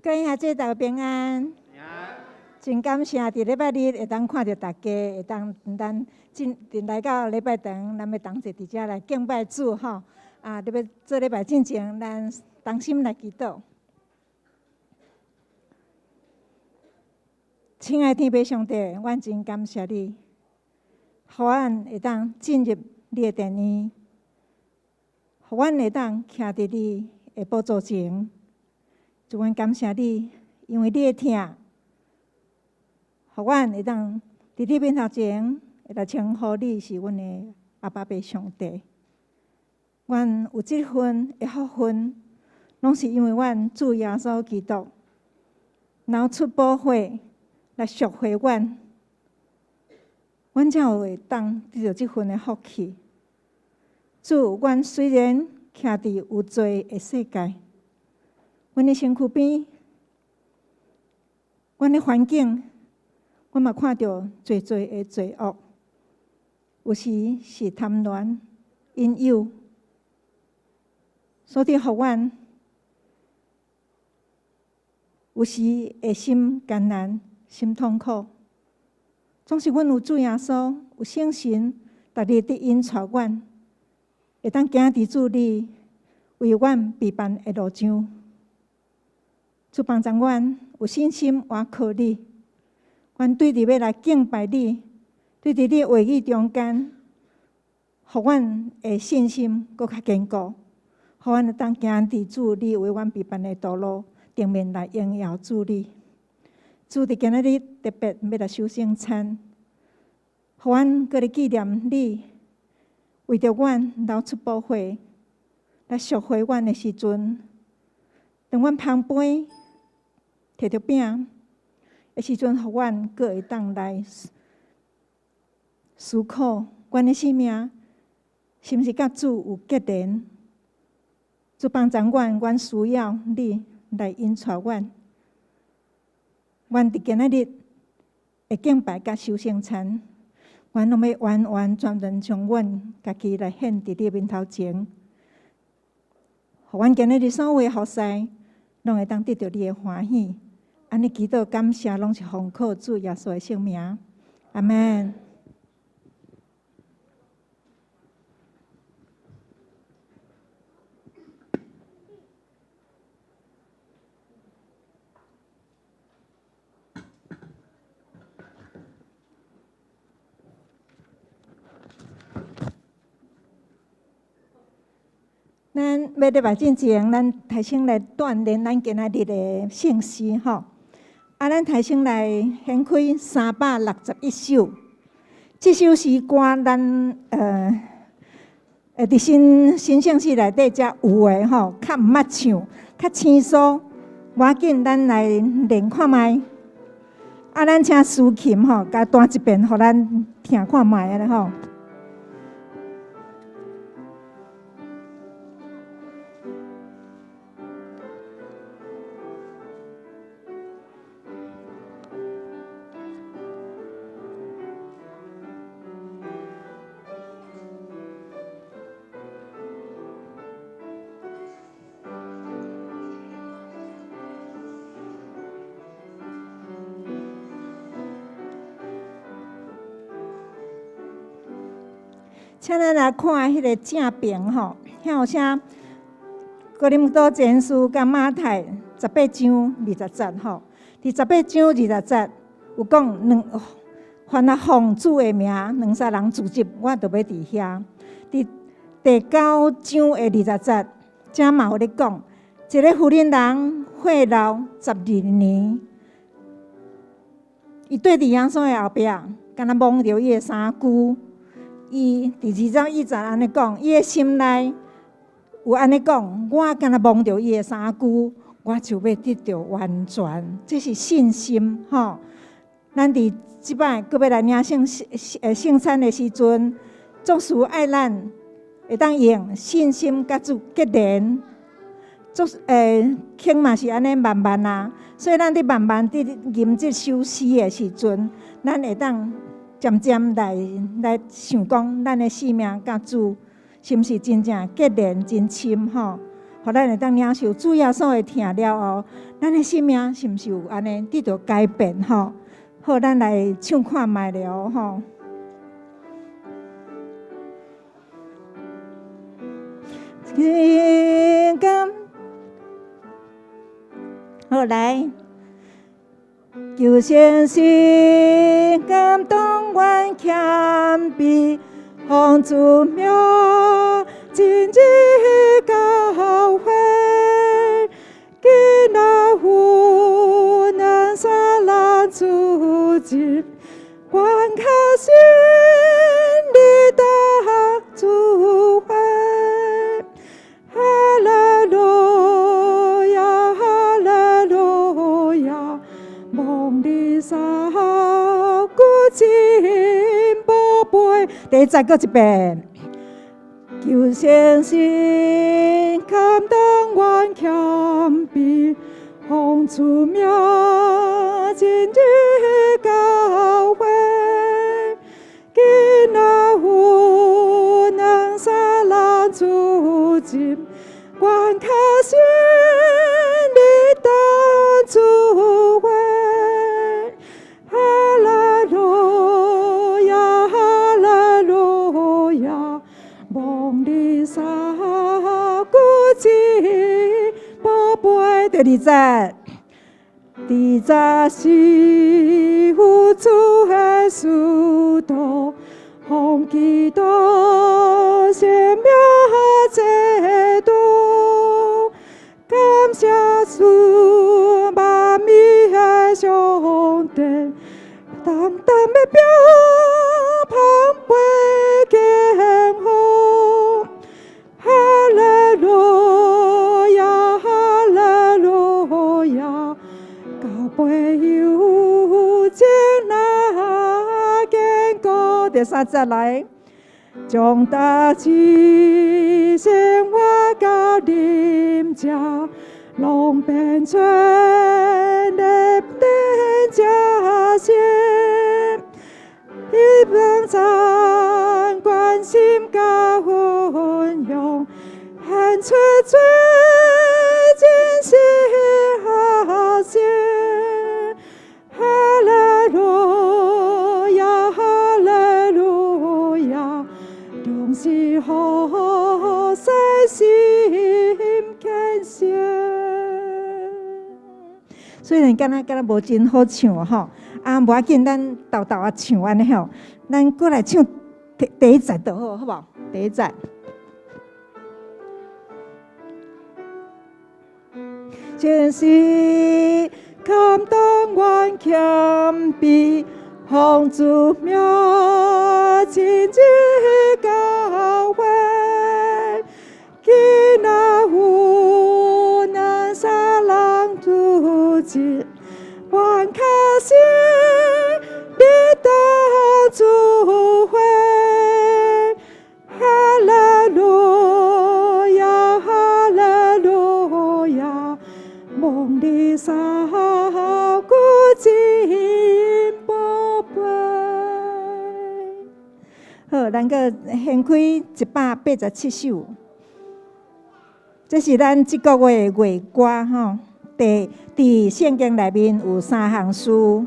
各位兄弟大家平安。真感謝佇禮拜日會當看著大家，會當咱進來到禮拜堂，咱欲同齊佇遮來敬拜主吼。啊，欲做禮拜進前，咱同心來祈禱。親愛天父上帝，阮真感謝你，予阮會當進入你的殿裡，予阮會當徛佇你的寶座前。主，阮感謝你，因為你的疼，予阮會當佇你面頭前會來稱呼你是阮的阿爸父上帝。阮有這份的福分，攏是因為阮主耶穌基督流出寶血來贖回阮，阮才有會當得著這份的福氣。主，阮雖然徛佇有罪的世界，阮的身軀邊，阮的環境，阮嘛看著濟濟的罪惡，有時是貪戀、引誘，所以予阮有時會心艱難、心痛苦。總是阮有主耶穌，有聖神，逐日佇引帶阮，會當行佇主你為阮備辦的路上。主幫助阮有信心倚靠你，阮對佇欲來敬拜你，對佇你話語中間，予阮的信心閣較堅固，予阮會當行佇主你為阮備辦的道路頂面來榮耀主你。主佇今仔日特別欲來守聖餐，予阮閣來紀念你為著阮流出寶血來贖回阮的時陣，當阮捧杯提著餅的時陣，予阮閣會當來思考阮的生命是毋是佮主有結連？主幫助阮，阮需要你來引帶阮。阮佇今仔日的敬拜佮守聖餐，阮攏欲完完全全將阮家己來獻佇你面頭前，予阮今仔日所有的服侍，攏會當得著你的歡喜。按呢祈禱感謝，攏是奉靠主耶穌的聖名，阿們。咱欲禮拜進前，咱頭先來鍛鍊咱今仔日的聖詩吼。啊，咱頭先來掀開361首，這首詩歌咱佇新新聖詩內底才有的吼，較毋捌唱，較輕鬆。無要緊，咱來練看覓。啊，咱請司琴吼，共彈一遍，予咱聽看覓按呢吼。請咱來看彼个正爿吼，遐有寫哥林多前書佮馬太十八章二十節吼，佇十八章二十節有講兩，凡若奉主的名，兩三人聚集，我就欲佇遐。佇第九章的二十節，遮嘛有咧講，一个婦人人血漏12年，伊對佇耶穌的後壁，敢若摸著伊的衫袖。伊佇21節按呢講，伊的心內有按呢講，我敢若摸著伊的衫袖，我就欲得著完全。這是信心吼。咱佇這擺閣欲來領聖餐的時陣，總是愛咱會當用信心佮主結連，做經嘛是按呢慢慢啊。所以咱佇慢慢佇吟這首詩的時陣，咱會當漸漸來想講，咱的生命佮主是毋是真正結連真深吼？予予咱會當領受主耶穌的疼了後，咱的生命是毋是有按呢得著改變吼？好，咱來唱看覓了吼。情感，好來，求聖神感動阮謙卑，奉主名進入教會，今仔有兩三人聚集，願靠神你當主會。哈利路亞，哈利路亞，蒙利沙古真寶貝。第一節閣一遍。求聖神感動阮謙卑，奉主名進入教會。今仔有兩三人聚集，願靠神你當主會。哈利路亞，哈利路亞，蒙利沙古真寶貝。第二節，伫早時有主的使徒，奉基督聖名濟度，感謝主萬美的上帝，淡淡的餅芳杯健康。哈利路亞，哈利路亞，交杯有情那堅固。第三節來，將大志生活佮啉食，攏變做熱電食食，希望讚關心佮分享，獻出最真實學生。哈利路亞，哈利路亞，總是服侍心虔誠。雖然敢若敢若無真好唱吼，啊，無要緊，咱沓沓仔唱按呢吼，咱閣來唱第第一節就好，好無？第一節。真是感動阮謙卑，奉主名進入教會，今仔有兩三人聚集，願靠神你當主會。哈利路亞，哈利路亞，蒙利沙古真寶貝。好，咱閣掀開187首，這是咱這個月的月歌吼。佇佇聖經內面有三項詩。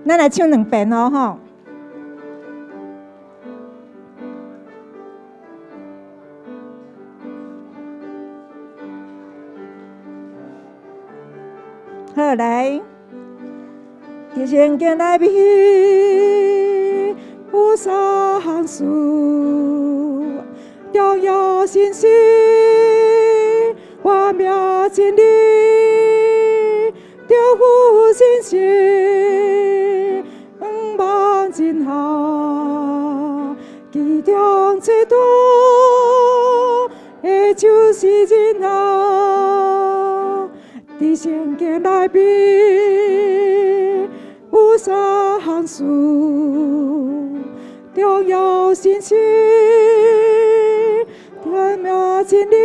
咱來唱兩遍哦吼。好，來，佇聖經內面有三項事，重要信息，活命真理，著有信心，向望真好，其中最大的就是仁愛。佇聖經內面有三項事，重要信息，活命真理，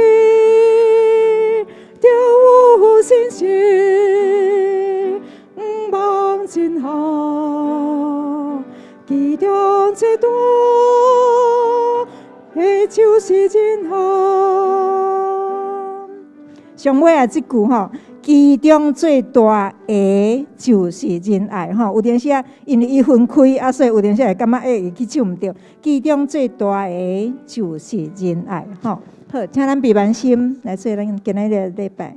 著有信心，向望真好，其中的就是仁爱。上尾仔這句吼，其中最大的就是仁愛吼。有陣時啊，因為伊分開啊，所以有陣時會感覺會去唱毋著。其中最大的就是仁愛吼。好，請咱閉目心來做咱今仔日的禮拜。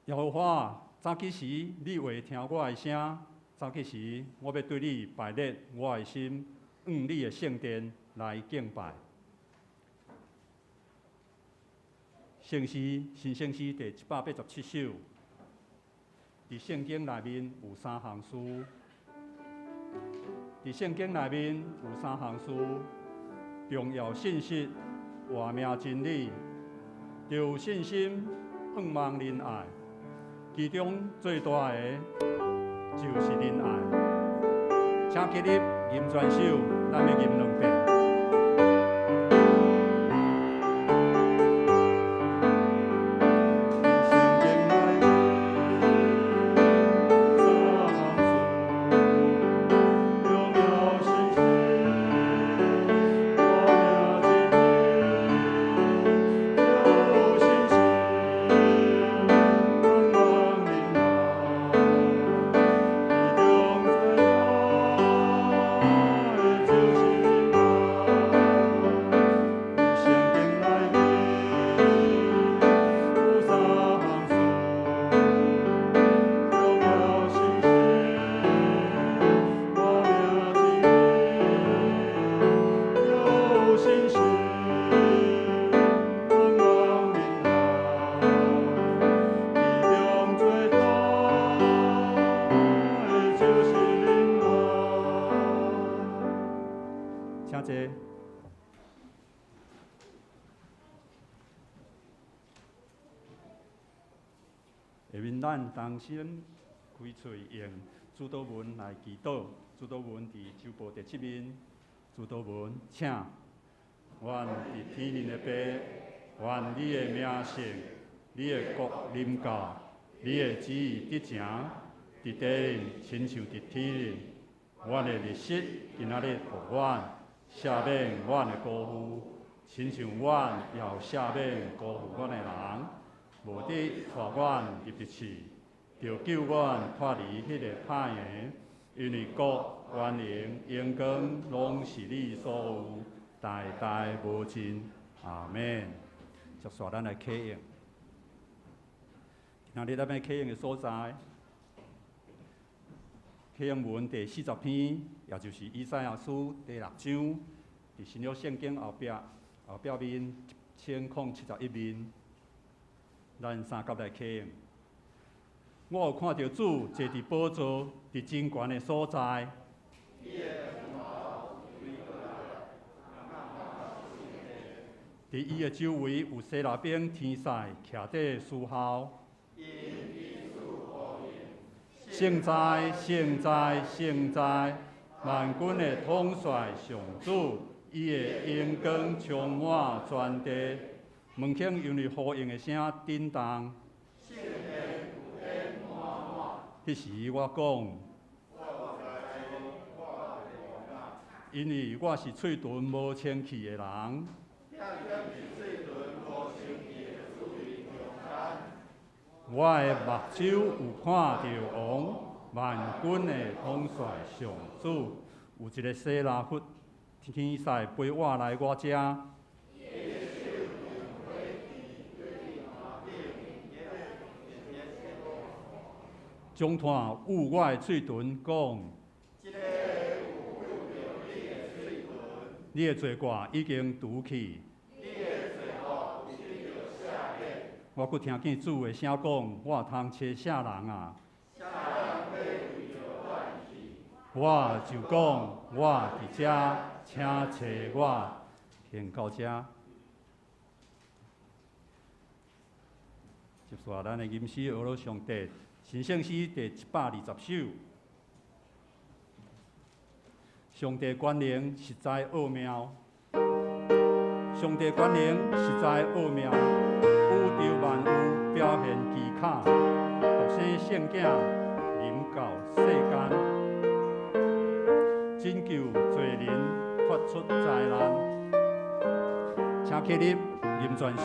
耶和華，早起時你會聽我的聲，早起時我欲對你排列我的心，往你的聖殿來敬拜。聖詩新聖詩第187首，佇聖經內面有三項事，佇聖經內面有三項事，重要信息、活命真理，著信心、向望仁愛。其中最大的就是仁愛。請起立，吟全首，咱欲吟兩遍。下面咱同心開喙用主禱文來祈禱。主禱文佇周報第七面。主禱文，請願佇天頂的父，願你的名聖，你的國臨到，你的旨意得成，佇地頂親像佇天頂。阮的日食今仔日予阮，赦免阮的辜負，親像阮也有赦免辜負阮的人。無得帶阮入去試，著救阮脫離彼個歹的，因為國、權榮、榮光，攏是你所有，代代無盡。阿們。接續咱來啟用。今仔日咱欲啟用的所在，啟用文第40篇，也就是以賽亞書第六章，佇新約聖經後壁面1071面。咱三甲來啟用。我有看著主坐佇寶座，佇真懸的所在。佇伊的周圍有西拿兵天使徛佇侍候。聖哉，聖哉，聖哉！萬軍的統帥上主，伊的榮光充滿全地。門檻因為呼應的聲震動。彼時我講，因為我是喙唇無清氣的人。我的目睭有看著王，萬軍的統帥上主，有一个西拿弗天使飛倚來我遮。將炭捂我的喙唇，講：你的罪過已經除去。我閣聽見主的聲講：我通揣啥人啊？我就講：我佇遮，請揣我。先到遮。接續咱的吟詩，學樂上帝神聖詩第120首。上帝權能實在奧妙，上帝權能實在奧妙，宇宙萬有表現奇巧，獨生聖囝臨到世間，拯救罪人脫出災難。請起立，吟全首。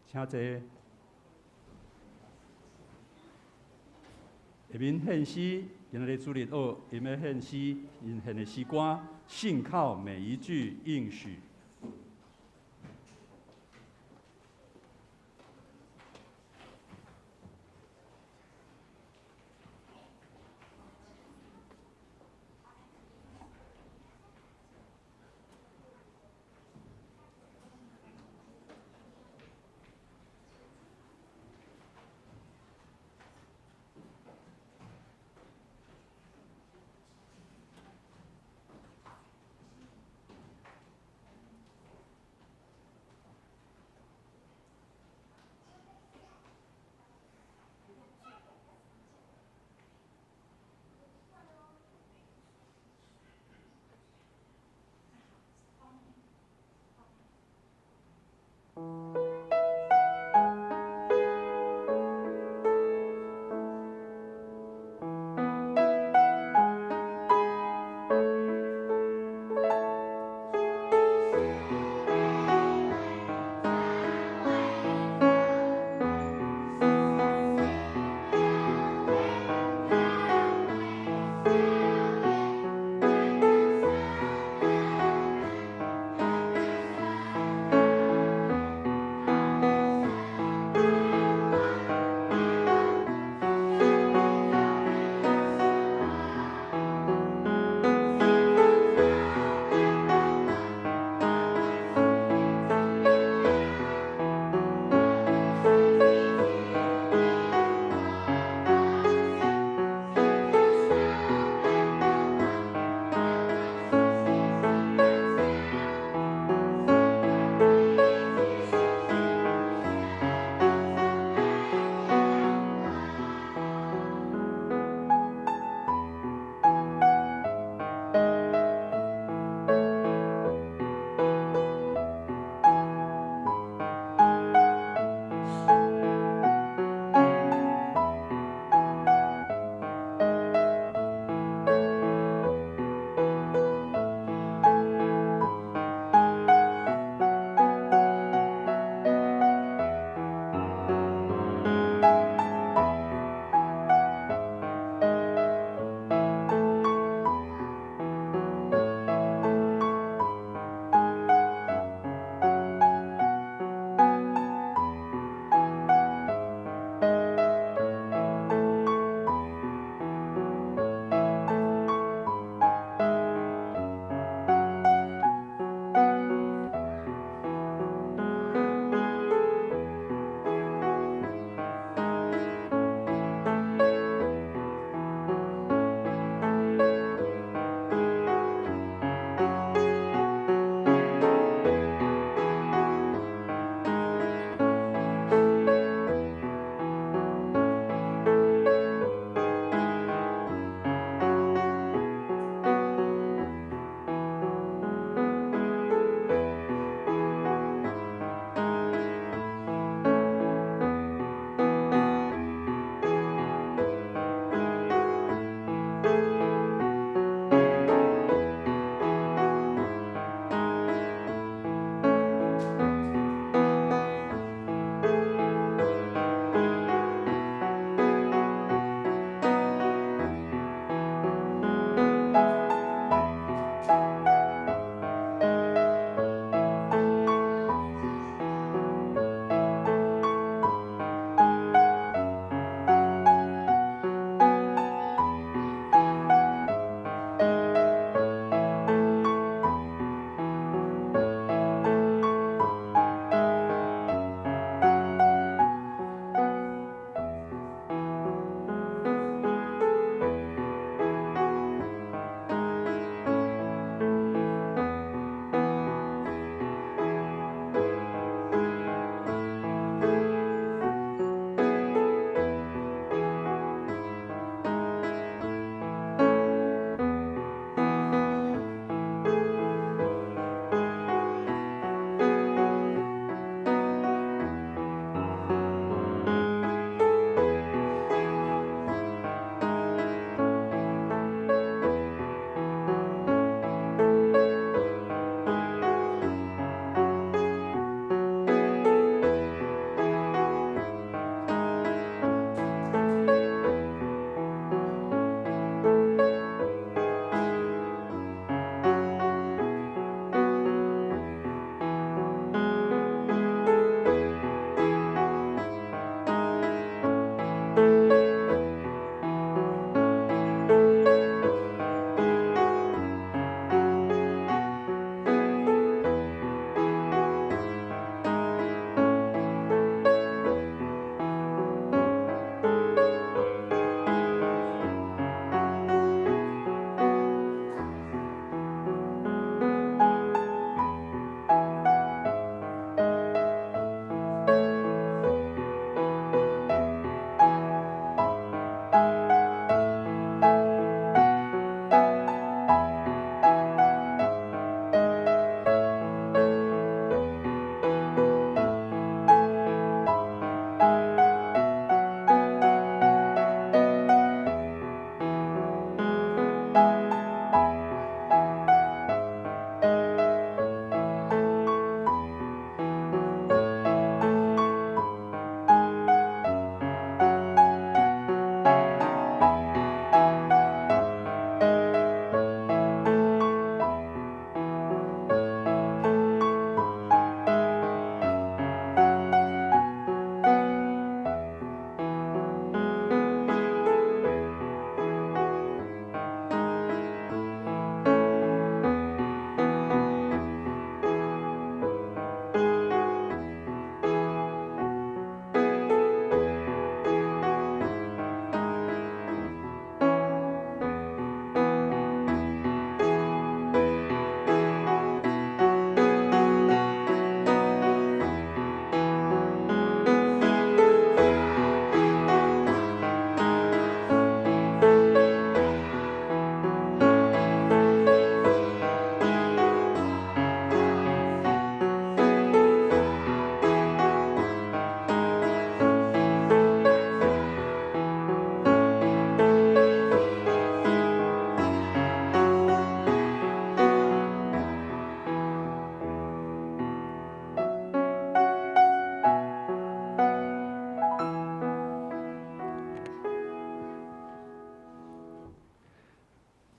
請坐。下面獻詩，今仔日主日學，𪜶欲獻詩，𪜶獻的詩歌，信靠每一句應許。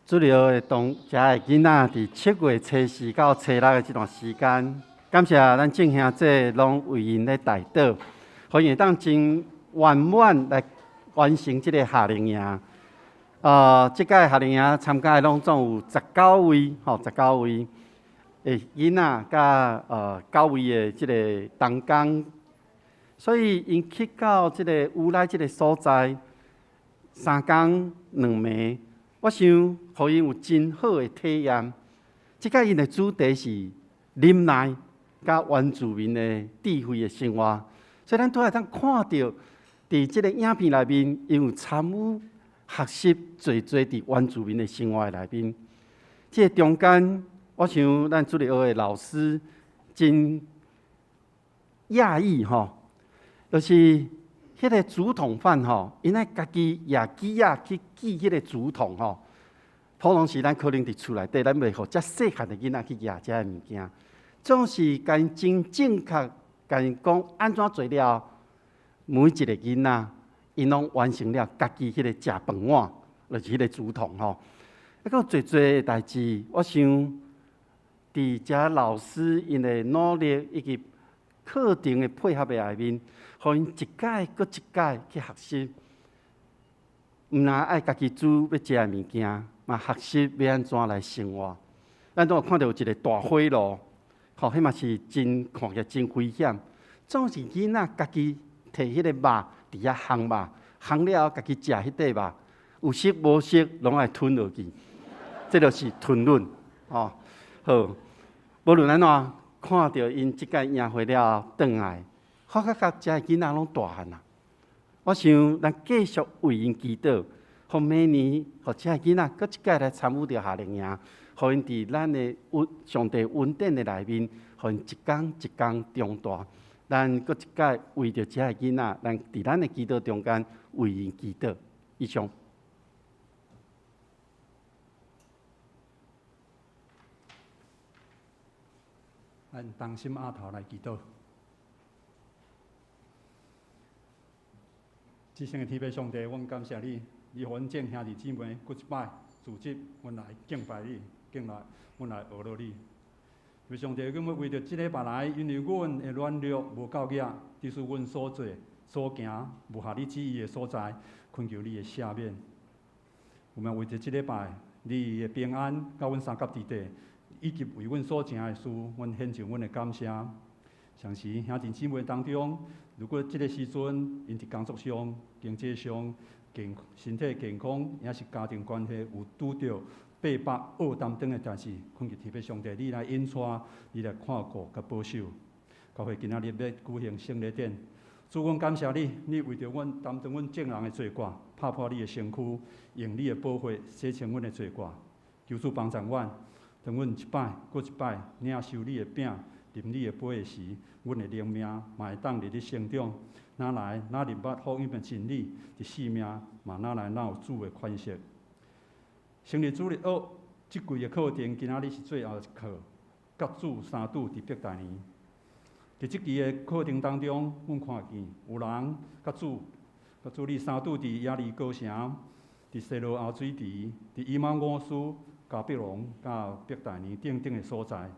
主日學當遮的囡仔，佇7月初4到初6的這段時間，感謝咱眾兄弟攏為𪜶咧代禱，予𪜶會當真圓滿來完成這个夏令營。這屆夏令營參加的攏總有十九位，吼，十九位的囡仔，佮九位的這个同工，所以𪜶去到這个烏來這个所在，3工2暝。我想，予𪜶有真好的體驗。這擺𪜶的主題是忍耐佮原住民的智慧的生活，所以咱拄會當看著，佇這个影片內面，𪜶有參與學習濟濟佇原住民的生活內面。這个中間，我想咱主日學的老師真訝異吼，就是彼个竹筒飯吼，𪜶愛家己舉枝仔去舉彼个竹筒吼。普通時咱可能佇厝內底，咱袂予遮細漢的囡仔去舉遮个物件，總是共𪜶真正確，共𪜶講按怎做了，每一个囡仔，𪜶攏完成了家己彼个食飯碗，就是彼个竹筒吼。啊，閣有濟濟的代誌，我想佇遮老師𪜶的努力以及課程的配合的內面，予𪜶一擺閣一擺去學習，毋但愛家己煮欲食的物件，嘛學習欲按怎來生活。咱都有看著有一个大火爐，吼，彼嘛是真看起來真危險。總是囡仔家己提彼个肉佇遐烘肉，烘了後家己食彼塊肉，有色無色攏愛吞落去，這就是吞忍，吼。好，無論按怎，看著𪜶這擺營會了後轉來，發覺佮遮的囡仔攏大漢啊！我想咱繼續為𪜶祈禱，予明年，予遮的囡仔閣一擺來參與著夏令營，予𪜶佇咱的恩上帝恩典的內面，予𪜶一工一工長大。咱閣一擺為著遮的囡仔，咱佇咱的祈禱中間為𪜶祈禱。以上。咱同心阿頭來祈禱。至聖的天父上帝，阮感謝你，你予阮眾兄弟姊妹閣一擺組織，阮來敬拜你，敬來，阮來學落你。天父上帝，阮欲為著這禮拜來，因為阮的軟弱無夠額，致使阮所做所行無合你旨意的所在，懇求你的赦免。我們為著這禮拜你的平安，佮阮相佮佇底，以及為阮所成的事，阮獻上阮的感謝。同時，兄弟姊妹當中，如果這个時陣，𪜶佇工作上、經濟上、健身體健康，抑是家庭關係有拄著百般惡擔當的代誌，懇求天父上帝，你來引帶，你來看顧佮保守。教會今仔日欲舉行聖禮典，主，阮感謝你，你為著阮擔當阮眾人的罪過，拍破你的身軀，用你的寶血洗清阮的罪過。求主幫助阮，當阮一擺閣一擺領受你的餅、啉你的杯的時，阮的靈命嘛會當日日成長。若來，若認捌福音的真理，佇生命嘛若來若有主的款式。成立主日學這季的課程，今仔日是最後一課，佮主相拄佇伯大尼。佇這期的課程當中，阮看見有人佮主，佮主你相拄佇耶利哥城，佇西羅亞水池，佇以馬忤斯、迦百農、佮伯大尼等等的所在。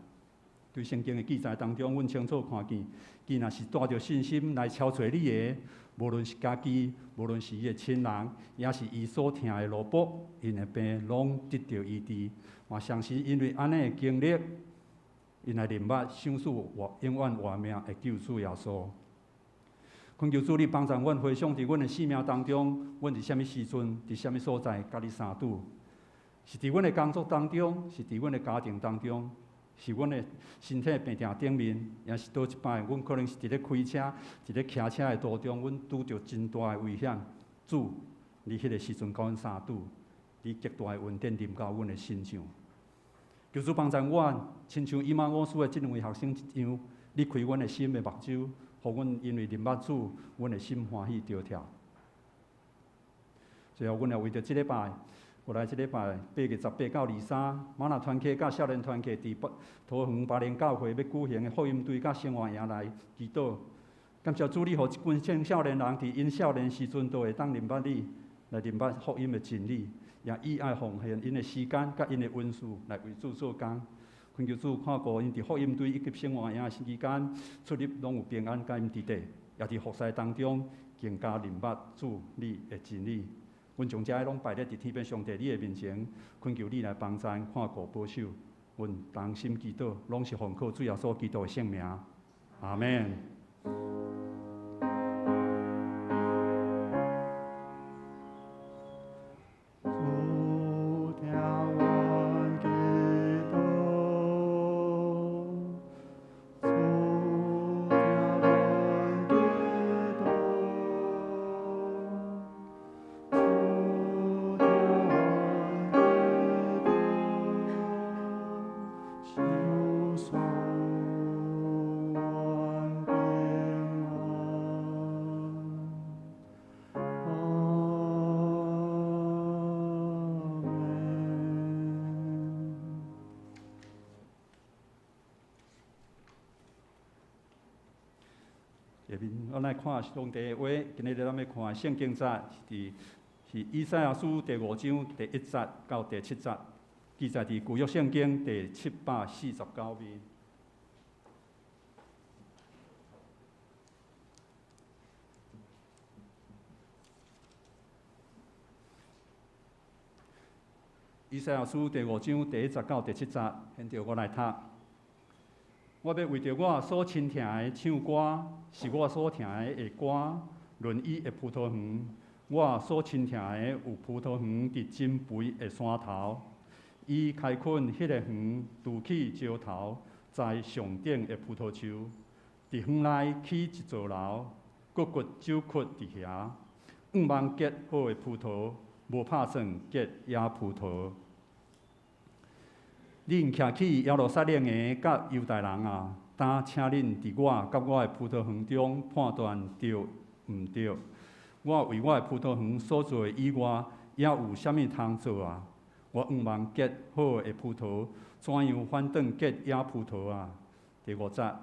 對聖經的記載當中，阮清楚看見，伊若是帶著信心來敲揣你的，無論是家己，無論是伊的親人，抑是伊所疼的奴僕，𪜶的病攏得著醫治。嘛，相信因為按呢的經歷，𪜶來認捌賞賜活永遠活命的救主耶穌。懇求主你幫助阮回想佇阮的生命當中，阮佇啥物時陣，佇啥物所在，佮你相拄？是佇阮的工作當中，是佇阮的家庭當中，是阮的身體病痛頂面，抑是佗一擺，阮可能是佇咧開車、佇咧騎車的途中，阮拄著真大的危險。主，你彼个時陣佮阮相拄，你極大的恩典臨到阮的身上。求主幫助阮，親像以馬忤斯的這兩位學生一樣，你開阮的心的目睭，予阮因為認捌主，阮的心歡喜著跳。最後，阮也為著這禮拜，過來這禮拜8月18到23，嗎哪團契佮少年團契佇桃園巴連教會欲舉行的福音隊佮生活營來祈禱。感謝主，你予這群青少年人佇𪜶少年時陣都會當認捌你，來認捌福音的真理，也以愛奉獻𪜶的時間佮𪜶的恩賜來為主做工。懇求主看顧𪜶佇福音隊以及生活營的時間出入攏有平安佮𪜶佇底，也佇服侍當中更加認捌主你的真理。阮將這個攏擺佇天父上帝你的面前，懇求你來幫贊、看顧、保守。阮同心祈禱，攏是奉靠主耶穌基督的聖名。阿們。下面咱來看上帝的話，今日咱欲看的聖經節是佇是以賽亞書第五章第一節到第七節，記載佇舊約聖經第749面。以賽亞書第五章第一節到第七節，現在我來讀。我欲為著我所親疼的唱歌，是我所疼的的歌，論伊的葡萄園。我所親疼的有葡萄園佇真肥的山頭，伊開墾彼个園，除去石頭，栽上頂的葡萄樹。佇園內起一座樓，閣掘酒窟佇遐，向望結好的葡萄，無拍算結野葡萄。恁徛起耶路撒冷的佮猶大人啊，當請恁佇我佮我的葡萄園中判斷對毋對？我為我的葡萄園所做的以外，猶有啥物通做啊？我向望結好的葡萄，怎樣反轉結野葡萄啊？第五節，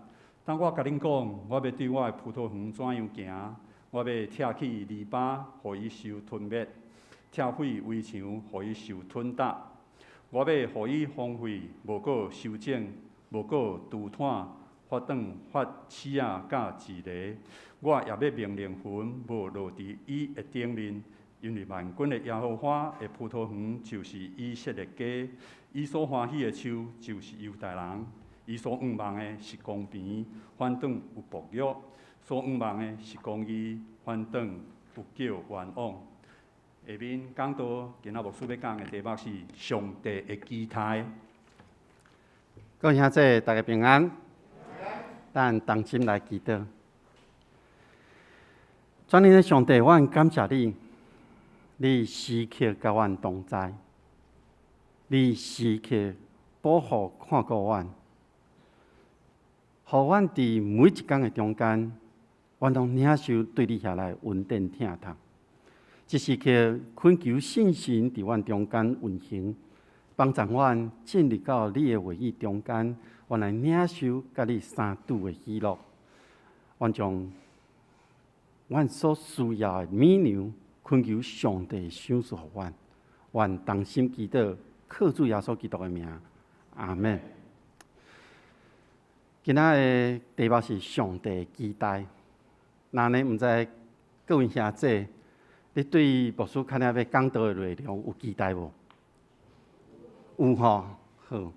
當我共恁講，我欲對我的葡萄園怎樣行？我欲拆去籬笆，予伊受吞滅；拆毀圍牆，予伊受吞打。我欲予伊荒廢，無閣修整，無閣除炭，發轉發刺仔佮蒺藜。我也欲命令雲無落佇伊的頂面，因為萬軍的耶和華的葡萄園就是以色列家，伊所歡喜的樹就是猶大人，伊所向望的是公平，反轉有暴虐；所向望的是公義，反轉有叫冤枉。下面講到今仔牧師欲講的題目是上帝的期待。各位兄弟，大家平安。咱同心來祈禱。全能的上帝，我感謝你，你時刻佮阮同在，你時刻保護看顧阮，予阮佇每一工的中間，阮攏領受對你遐來恩典疼痛。這時刻懇求聖神佇阮中間運行，幫助阮進入到你的話語中間，阮來領受佮你相拄的喜樂。阮將阮所需要的米糧，懇求上帝賞賜予阮。阮同心祈禱，靠主耶穌基督的名，阿們。今仔的題目是上帝的期待。若呢，毋知各位兄弟，你對牧師較爾欲講道的內容有期待無？有吼，好。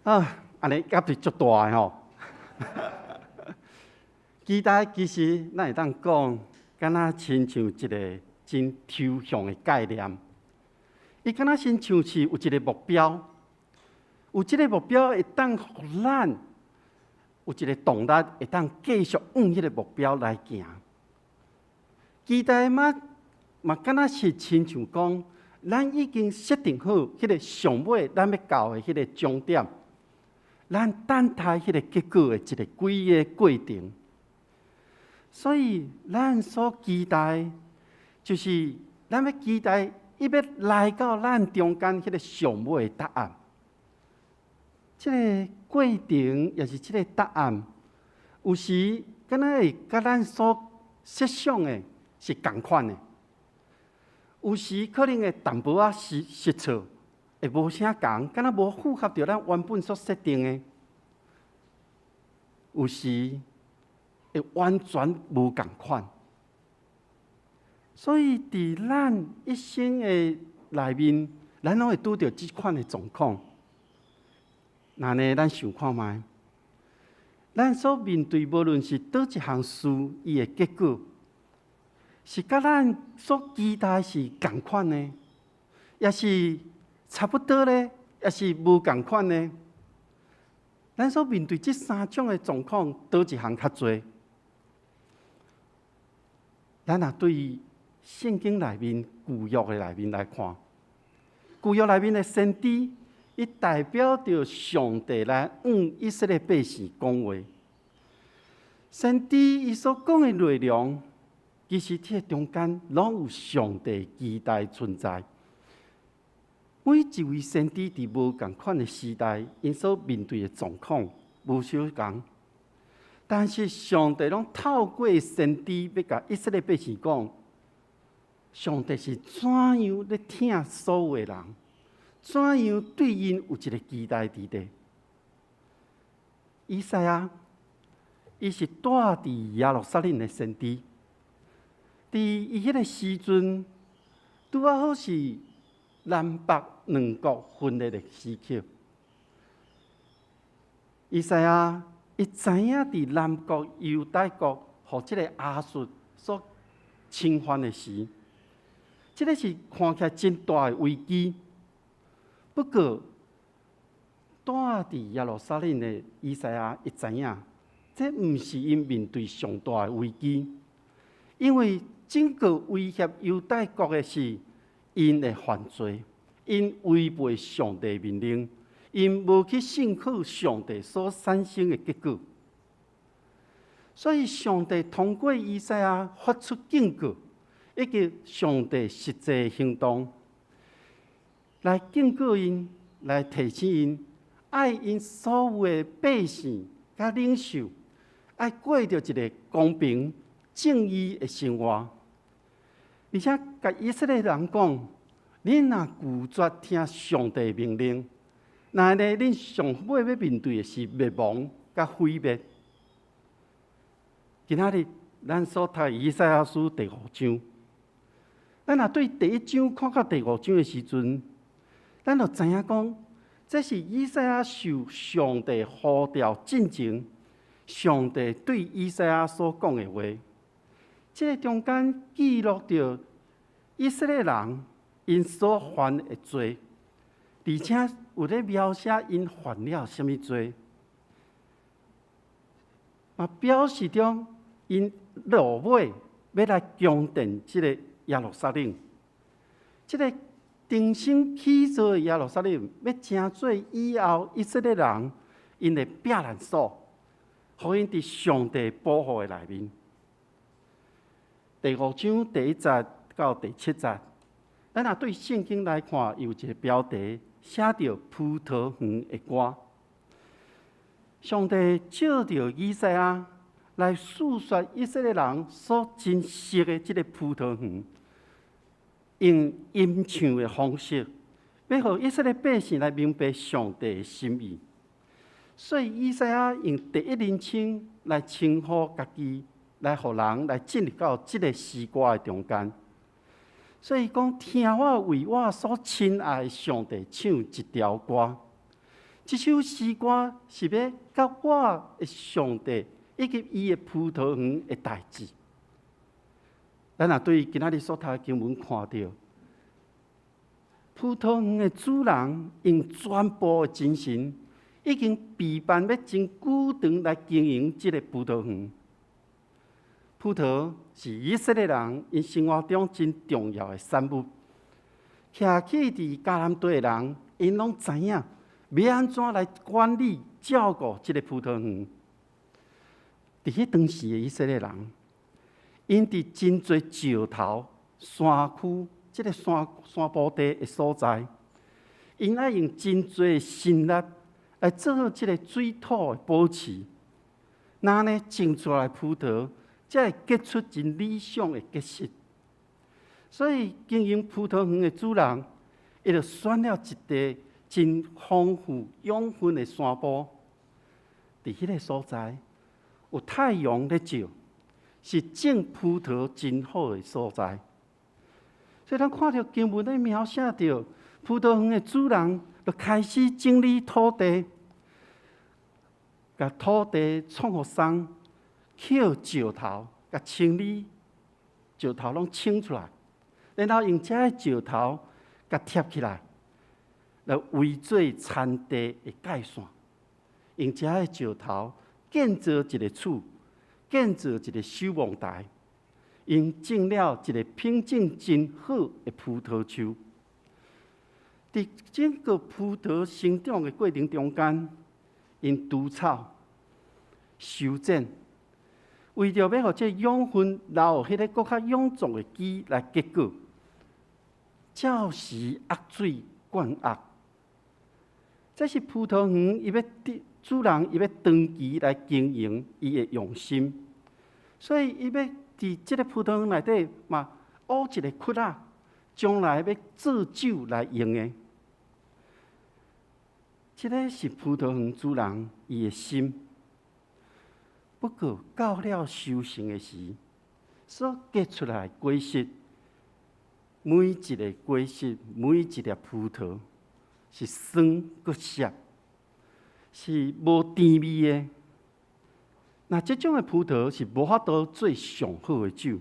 啊，按呢壓力足大的吼。期待其實咱會當講，敢若親像一個真抽象的概念。伊敢若親像是有一個目標，有這個目標會當予咱有一個動力，會當繼續往彼個目標來行。期待嘛嘛，敢若是親像講，咱已經設定好彼個上尾咱欲到的彼個終點，咱等待彼個結果的一個規個過程。所以，咱所期待，就是咱欲期待伊欲來到咱中間彼個上尾的答案。這個過程，抑是這個答案，有時敢若會佮咱所設想的是仝款的。有時可能會淡薄仔失錯，會無啥仝，敢若無符合著咱原本所設定的。有時會完全無仝款。所以，佇咱一生的內面，咱攏會拄著這款的狀況。那呢，咱想看覓？咱所面對無論是佗一項事，伊的結果是佮咱所期待是仝款的，抑是差不多咧，抑是無仝款的？咱所面對這三種的狀況，佗一項較濟？咱若對聖經內面舊約的內面來看，舊約內面的先知，伊代表著上帝來向以色列百姓講話。先知伊所講的內容，其實這個中間攏有上帝期待存在。每一位先知佇無仝款的時代，𪜶所面對的狀況無相仝，但是上帝攏透過先知欲共以色列百姓講，上帝是怎樣咧疼所有的人，怎樣對𪜶有一個期待佇咧。以賽亞，伊是蹛佇耶路撒冷的先知，佇伊彼個時陣，拄仔好是南北兩國分裂的時刻。以賽亞伊知影佇南國猶大國，予這个亞述所侵犯的時，這个是看起來真大的危機。不過，蹛佇耶路撒冷的以賽亞，伊知影，這毋是𪜶面對上大的危機，因為整個威脅猶大國的是𪜶的犯罪，𪜶違背上帝命令，𪜶無去信靠上帝所產生的結果。所以，上帝通過以賽亞發出警告，以及上帝實際行動，來警告𪜶，來提醒𪜶，愛𪜶所有的百姓佮領袖，愛過著一个公平正義的生活，而且共以色列人講：恁若拒絕聽上帝命令，那呢，恁上尾欲面對的是滅亡佮毀滅。今仔日咱所讀以賽亞書第五章，咱若對第一章看到第五章的時陣，咱就知影講，這是以賽亞受上帝呼召進前，上帝對以賽亞所講的話。這个中間記錄著以色列人𪜶所犯的罪，而且有咧描寫𪜶犯了啥物罪，嘛表示著𪜶落尾欲來攻佔這个耶路撒冷，這个重新起造的耶路撒冷，欲成做以後以色列人𪜶的避難所，予𪜶佇上帝保護的內面。第五章第一節到第七節，咱若對聖經來看，有一个標題寫著葡萄園的歌。上帝借著以賽亞來訴說以色列人所珍惜的這个葡萄園，用吟唱的方式，欲予以色列百姓來明白上帝的心意。所以以賽亞用第一人稱來稱呼家己，來予人來進入到這个詩歌的中間。所以講，聽我為我所親愛的上帝唱一條歌。這首詩歌是欲佮我的上帝以及伊的葡萄園的代誌。咱若對今仔日所讀的經文看著，葡萄園的主人用全部的精神，已經備辦欲真久長來經營這个葡萄園。葡萄是以色列人𪜶生活中真重要的產物。徛起佇迦南地的人，𪜶攏知影欲按怎來管理、照顧這个葡萄園。佇彼當時的以色列人，𪜶佇真濟石頭、山區，這个山坡地的所在，𪜶愛用真濟心力來做好這个水土的保持，那呢種出來葡萄，才會結出真理想的結實。所以經營葡萄園的主人，伊就選了一塊真豐富養分的山坡，佇彼个所在有太陽咧照，是種葡萄真好的所在。所以咱看著經文咧描寫著葡萄園的主人，就開始整理土地，共土地創予鬆，抾石頭，共清理石頭攏清出來，然後用這个石頭共疊起來，來圍做田地的界線。用這个石頭建造一个厝，建造一个守望台，𪜶種了一个品種真好的葡萄樹。佇整個葡萄生長的過程中間，𪜶除草、修剪，為著欲予這養分留予彼个閣較勇壯的枝來結果，照時壓水灌壓。這是葡萄園伊欲主人伊欲長期來經營伊的用心，所以伊欲佇這个葡萄園內底嘛挖一个窟仔，將來欲做酒來用的。這个是葡萄園主人伊的心。不過到了收成的時，所結出來的果實，每一个果實，每一粒葡萄，是酸閣澀，是無甜味的。若這種的葡萄是無法度做上好的酒，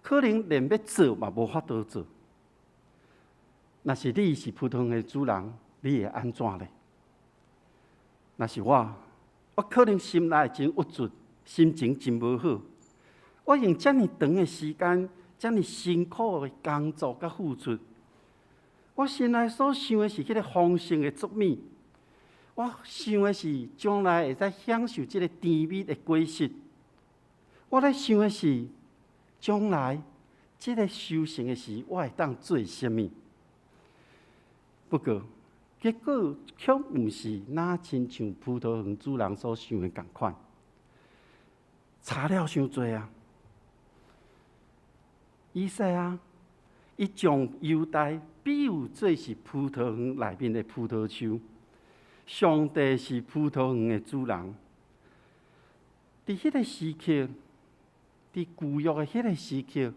可能連欲做嘛無法度做。若是你是葡萄園的主人，你會按怎咧？若是我，我可能心內真鬱卒，心情真無好。我用遮爾長的時間，遮爾辛苦的工作佮付出，我心內所想的是彼个豐盛的祝米，我想的是將來會使享受這个甜蜜的果實。我咧想的是將來這个收成的時，我會當做啥物？不過結果卻毋是若親像葡萄園主人所想的仝款，差了傷濟啊！以賽亞，伊將猶大比喻做是葡萄園內面的葡萄樹，上帝是葡萄園的主人。佇彼个時刻，佇舊約的彼个時刻，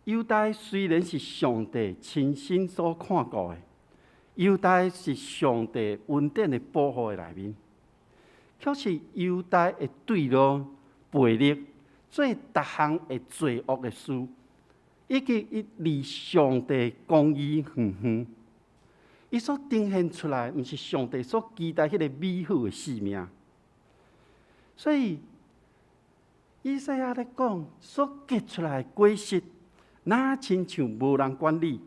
猶大雖然是上帝親身所看顧的，猶大是上帝恩典的保護的內面，卻是猶大會對路背逆，做逐項的罪惡的事，以及伊離上帝公義遠遠，伊所呈現出來，毋是上帝所期待彼个美好的生命。所以，以賽亞咧講，所結出來的果實，若親像無人管理，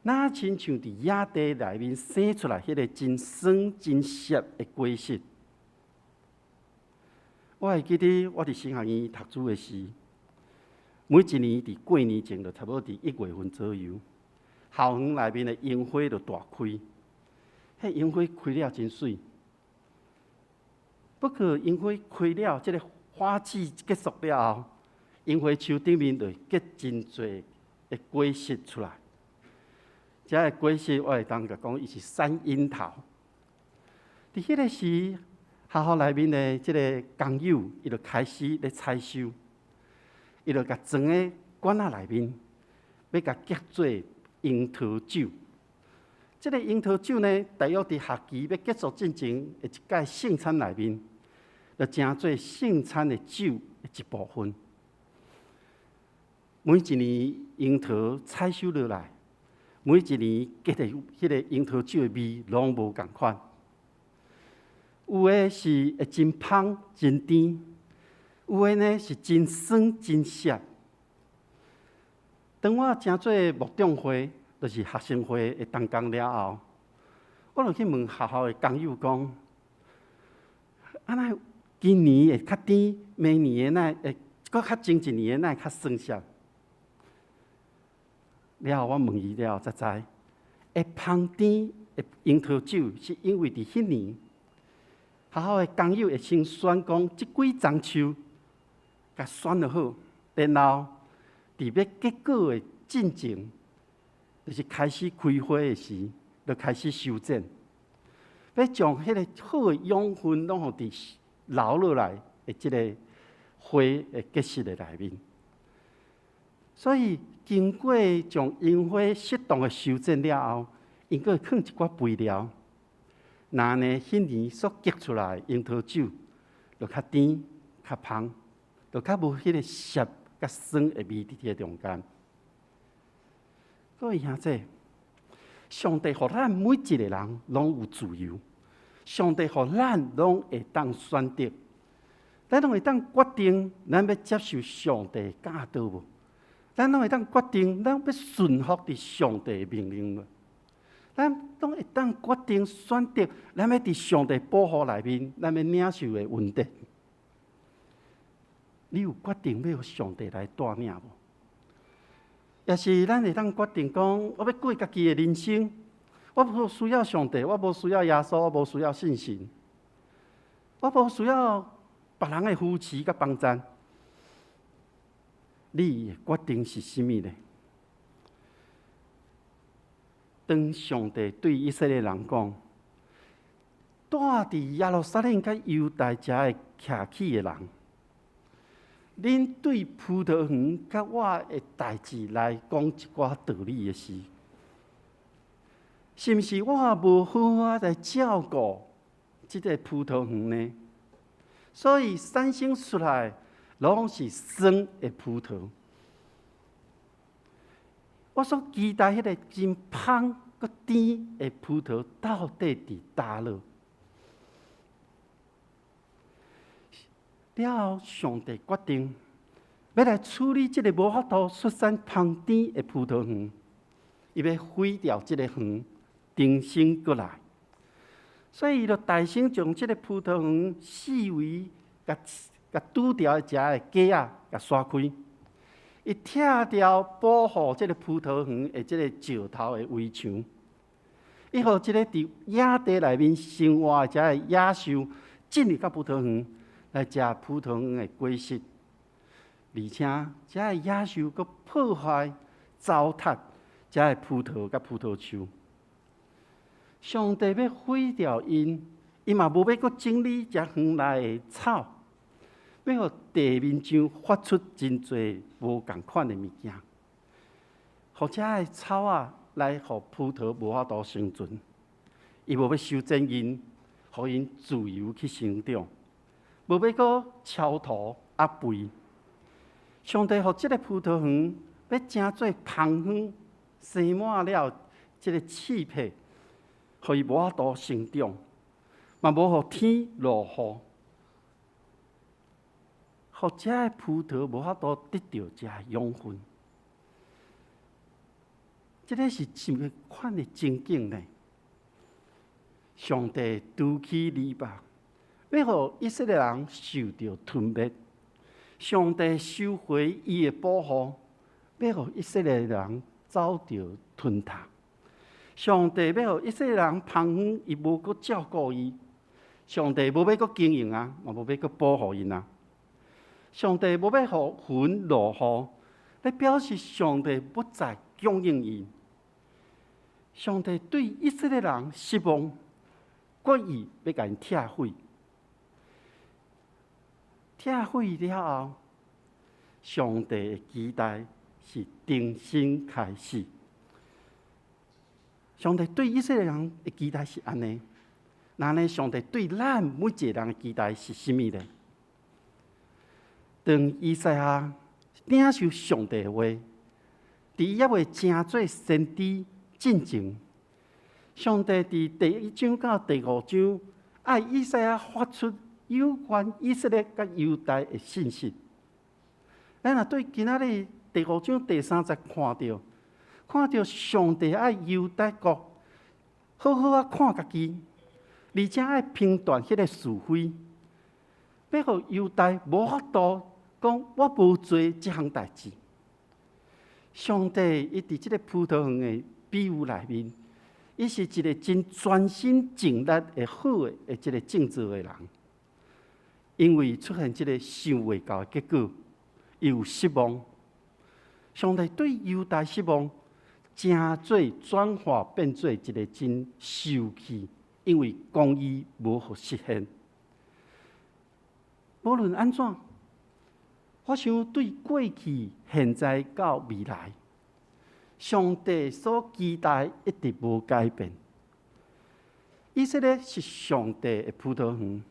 若親像佇野地內面生出來彼个真酸真澀的果實。我會記得我佇神學院讀書的時，每一年佇過年前，就差不多佇1月份左右，校園內面的櫻花就大開，彼櫻花開了真媠。不過櫻花開了，這个花季結束了後，櫻花樹頂面就會結真濟的果實出來。這个果實我會當共講，伊是山櫻桃。佇彼个時，學校內面的這个工友，伊就開始咧採收，伊就共裝佇罐仔內面，欲共結做櫻桃酒。這个櫻桃酒呢，大約佇學期欲結束進前的一屆聖餐內面，就成做聖餐的酒的一部分。每一年櫻桃採收落來，每一年結的彼个櫻桃酒的味攏無仝款。有的是會真芳真甜，有的呢是真酸真澀。當我成做牧長會，就是學生會的同工了後，我就去問學校的工友講：啊，哪今年會較甜，明年的哪會閣較前一年的哪會較酸澀？了後我問伊了後才知，會芳甜的櫻桃酒是因為佇彼年，學校的工友會先選講這幾叢樹，共選落好，然後佇欲結果的進前，就是開始開花的時，就開始修剪，欲將彼个好的養分攏予佇留落來的這个花的結實的內面。所以經過將櫻花適當的修剪了後，𪜶閣會囥一寡肥料，那呢，彼年所結出來的櫻桃酒就較甜、較芳，就較無彼个澀佮酸的味佇這中間。各位兄弟，上帝予咱每一个人攏有自由，上帝予咱攏會當選擇，咱攏會當決定咱欲接受上帝的教導無？咱攏會當決定咱欲順服佇上帝的命令無？咱攏會當決定選擇，咱欲佇上帝保護內面，咱欲領受的恩典。你有決定欲予上帝來帶領無？抑是咱會當決定講，我欲過家己的人生，我無需要上帝，我無需要耶穌，我無需要信神，我無需要別人的扶持佮幫贊。你的決定是啥物呢？當上帝對以色列人講，住佇耶路撒冷佮猶大遮的徛起的人，恁對葡萄園佮我的代誌來講一寡道理的時，是毋是我無好好來照顧這个葡萄園呢？所以產生出來攏是酸的葡萄。我所期待彼个真芳閣甜的葡萄，到底佇佗落？了後，上帝決定欲來處理這个無法度出產芳甜的葡萄園，伊欲毀掉這个園，重新閣來。所以，伊就大聲將這个葡萄園四圍共共拄著的遮的架仔共徙開。伊拆掉保護這个葡萄園的這个石頭的圍牆，伊予這个佇野地內面生活的遮个野獸進入到葡萄園來食葡萄園的果實，而且遮个野獸閣破壞、糟蹋遮个葡萄佮葡萄樹。上帝欲毀掉𪜶，伊嘛無欲閣整理遮園內的草。欲予地面上發出真濟無仝款的物件，予遮个草仔來予葡萄無法度生存。伊無欲修剪𪜶，予𪜶自由去生長，無欲閣鍬土壓肥。上帝予這个葡萄園欲成做芳香，生滿了這个刺皮，予伊無法度生長，嘛無予天落雨。予遮个葡萄無法度得著遮養分，這个是啥物款的情景呢？上帝除去籬笆，欲予以色列人受著吞滅；上帝收回伊的保護，欲予以色列人遭著吞噬。上帝欲予以色列人芳園，伊無閣照顧伊；上帝無欲閣經營啊，嘛無欲閣保護𪜶啊。上帝無欲予雲落雨，咧表示上帝不再供應𪜶。上帝對以色列人失望，決意欲共𪜶拆毀。拆毀了後，上帝的期待是重新開始。上帝對以色列人的期待是按呢，那呢？上帝對咱每一個人的期待是啥物呢？當以賽亞領受上帝的話，佇伊猶未成做先知進前，上帝佇第一章到第五章，愛以賽亞發出有關以色列佮猶大的信息。咱若對今仔日第五章第三節看著，看著上帝愛猶大國好好仔看家己，而且愛評斷彼个是非，欲予猶大無法度講我無做這項代誌。上帝伊佇這个葡萄園的比喻內面，伊是一个真專心盡力的好的這个種植的人。因為出現這个想袂到的結果，伊有失望。上帝對猶大失望，成做轉化變做一个真受氣，因為公義無予實現。無論按怎，我想對過去、現在到未來，上帝所期待一直無改變。以色列是上帝的葡萄園，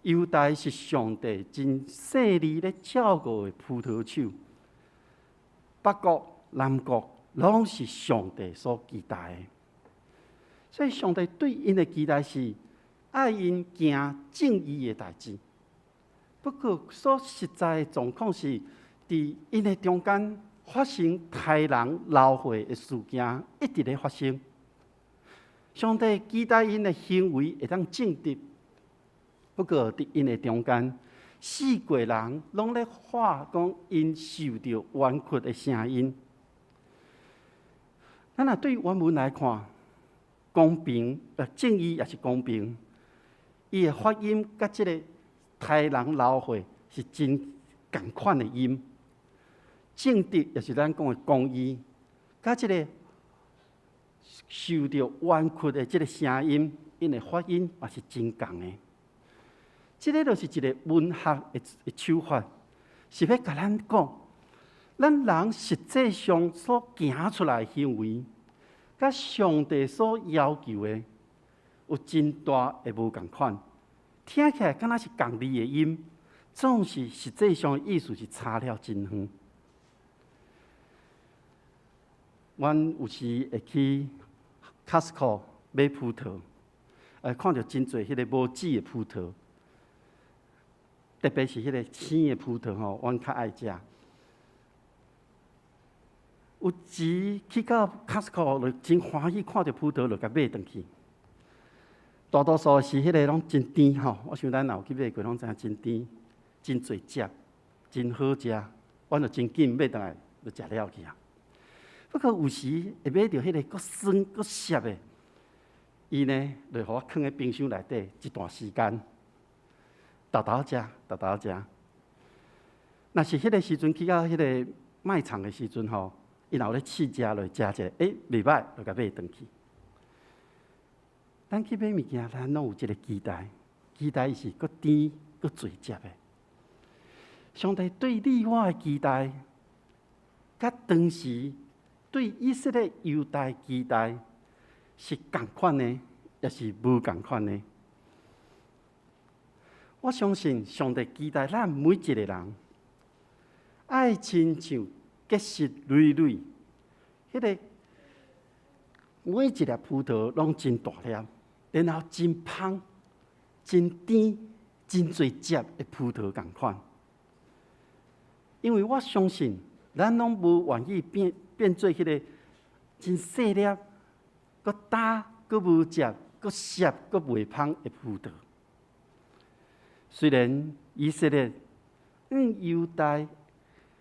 猶大是上帝真細膩咧照顧的葡萄樹。北國、南國攏是上帝所期待的，所以上帝對𪜶的期待是愛𪜶行正義的代誌。不過，所實在的狀況是，佇𪜶的中間發生殺人流血的事件，一直咧發生。上帝期待𪜶的行為會當正直，不過佇𪜶的中間，四界人攏咧喊講𪜶受著冤屈的聲音。咱若對原文來看，公平、正義抑是公平，伊的發音佮這个殺人流血是真仝款的音。正直也是咱講的公義，佮這个受著冤屈的這个聲音，𪜶的發音嘛是真仝的。這个就是一个文學的手法，是欲共咱講，咱人實際上所行出來的行為，佮上帝所要求的有真大的無仝款。聽起來敢若是仝字的音，總是實際上的意思是差了真遠。阮有時會去 Costco 買葡萄，看著真濟彼个無籽的葡萄，特別是彼个青的葡萄吼，阮較愛食。有時去到 Costco 就真歡喜，看著葡萄就共買轉去。大多數是彼个攏真甜吼，我想咱若有去買過，攏知影真甜，真濟汁，真好食，阮就真緊買轉來就食了去啊。不過有時會買著彼个閣酸閣澀的，伊呢就予我囥佇冰箱內底一段時間，沓沓食，沓沓食。若是彼个時陣去到彼个賣場的時陣吼，伊若有咧試食，就食一下，欸，袂䆀，就共買轉去。咱去買物件，咱攏有這个期待，期待伊是閣甜閣濟汁的。上帝對你我的期待，佮當時對以色列猶大期待是仝款的，抑是無仝款的？我相信上帝期待咱每一个人，愛親像結實累累，彼个每一粒葡萄攏真大粒，然後真芳、真甜、真濟汁的葡萄仝款。因為我相信，咱攏無願意變做彼个真細粒、閣焦、閣無汁、閣澀、閣袂芳的葡萄。雖然以色列、猶大、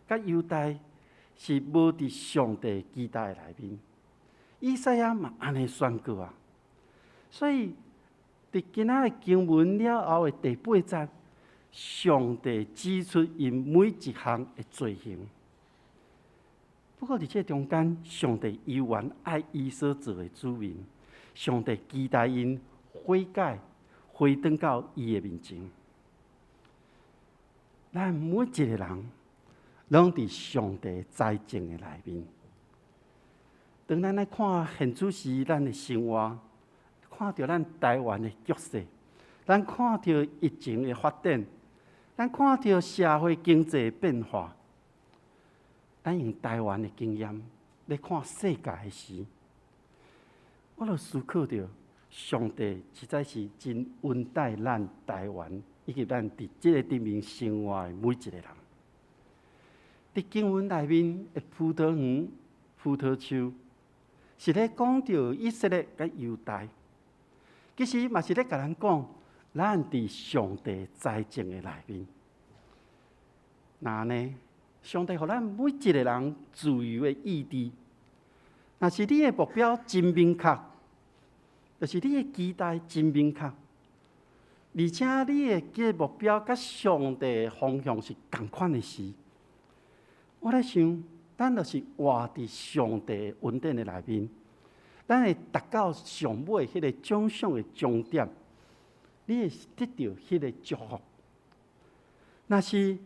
佮猶大是無佇上帝期待內面，以賽亞嘛按呢宣告啊。所以，佇今仔的經文了後的第八節，上帝指出𪜶每一項的罪行。不過佇這中間，上帝猶原愛伊所造的子民，上帝期待𪜶悔改，回轉到伊的面前。咱每一个人，攏佇上帝栽種的內面。當咱來看現此時咱的生活，看著咱台灣的局勢，咱看著疫情的發展，咱看著社會經濟的變化，咱用台灣的經驗來看世界的時，我就思考著上帝實在是真恩待咱台灣，以及咱佇這个頂面生活的每一个人。佇經文內面的葡萄園、葡萄樹，是咧講著以色列佮猶大，其實嘛是咧共咱講，咱佇上帝栽種的內面。若呢，上帝予咱每一个人自由的意志，若是你的目標真明確，就是你的期待真明確，而且你的這个目標佮上帝的方向是仝款的時，我咧想，咱就是活佇上帝恩典的內面，咱會達到上尾彼个獎賞的終點，你會得著彼个祝福。若是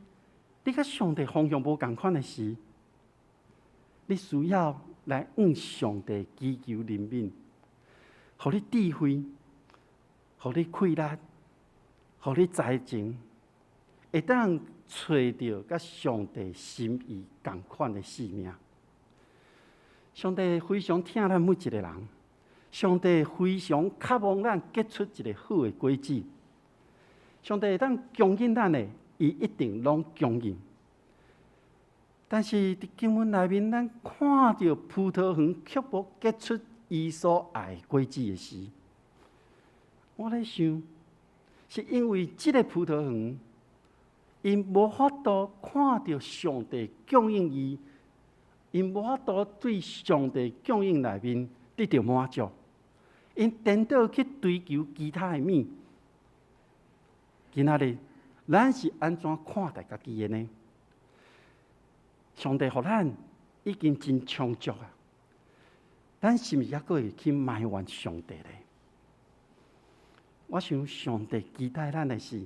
你佮上帝方向無仝款的時，你需要來向上帝祈求憐憫，予你智慧，予你氣力，予你才情，會當揣著佮上帝心意仝款的生命。上帝非常疼咱每一個人，上帝非常渴望咱結出一個好的果子。上帝會當供應咱的，伊一定攏供應。但是佇經文內面，咱看著葡萄園卻無結出伊所愛果子的時，我咧想，是因為這个葡萄園，𪜶無法度看著上帝供應伊，𪜶無法度對上帝供應內面得著滿足，𪜶顛倒去追求其他的物。今仔日，咱是按怎看待家己的呢？上帝予咱已經真充足啊！咱是毋是猶閣會去埋怨上帝呢？我想上帝期待咱的是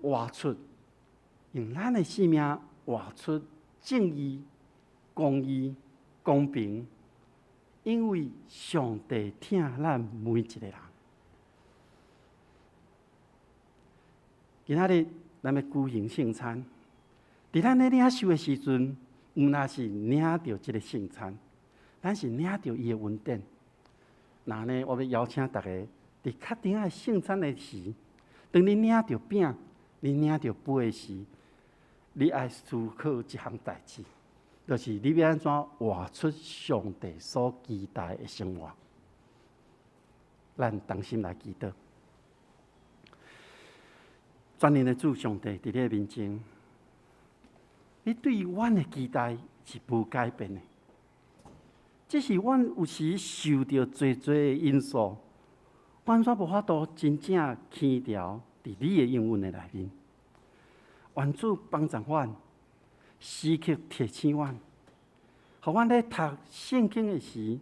活出用咱的生命活出正義、公義、公平，因為上帝疼咱每一個人。今仔日咱欲舉行聖餐，佇咱咧領受的時陣，毋但是領著這个聖餐，咱是領著伊的恩典。那呢，我欲邀請大家，佇較頂仔聖餐的時，當你領著餅，你領著杯的時，你愛思考一項代誌，就是你欲按怎活出上帝所期待的生活。咱同心來祈禱。全能的主上帝，佇你的面前，你對阮的期待是無改變的，只是阮有時受著濟濟的因素，阮煞無法度真正牽牢佇你的應允的內面。願主幫助阮，時刻提醒阮，予阮咧讀聖經的時，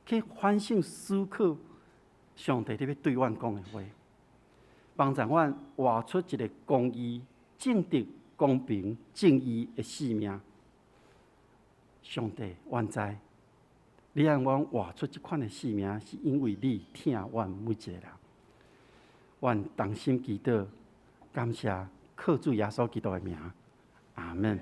去反省思考上帝咧欲對阮講的話。幫助阮活出一個公義、正直、公平、正義的生命。上帝，阮知，你讓阮活出這款的生命，是因為你疼阮每一個人。阮同心祈禱，感謝靠主耶穌基督的名，阿們。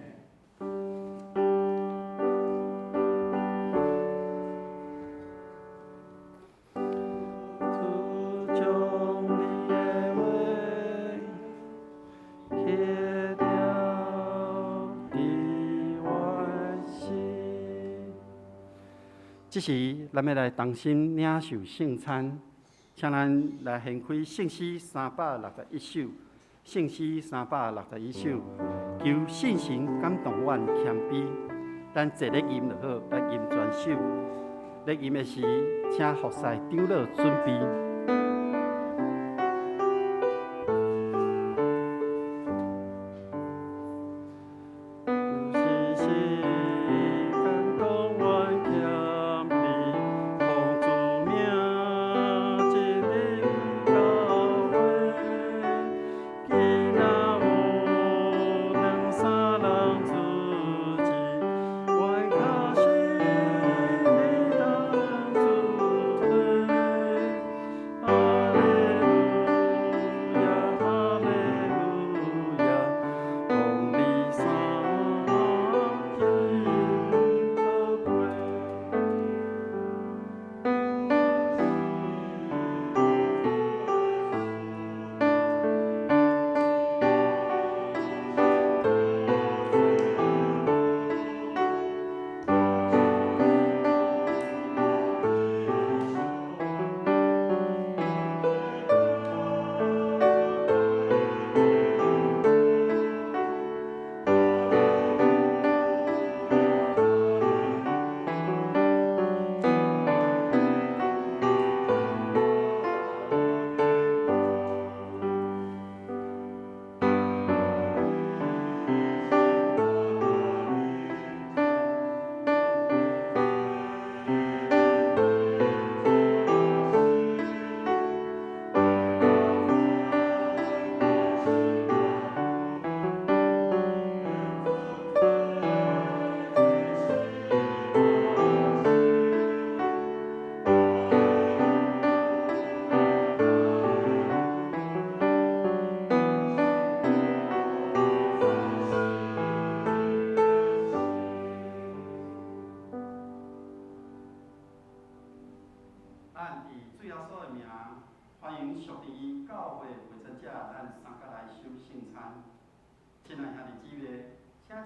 這時，咱欲來同心領受聖餐，請咱來掀開聖詩361首，聖詩361首，求聖神感動阮謙卑，咱坐咧吟就好，咱吟全首。咧吟的時，請服侍長老準備。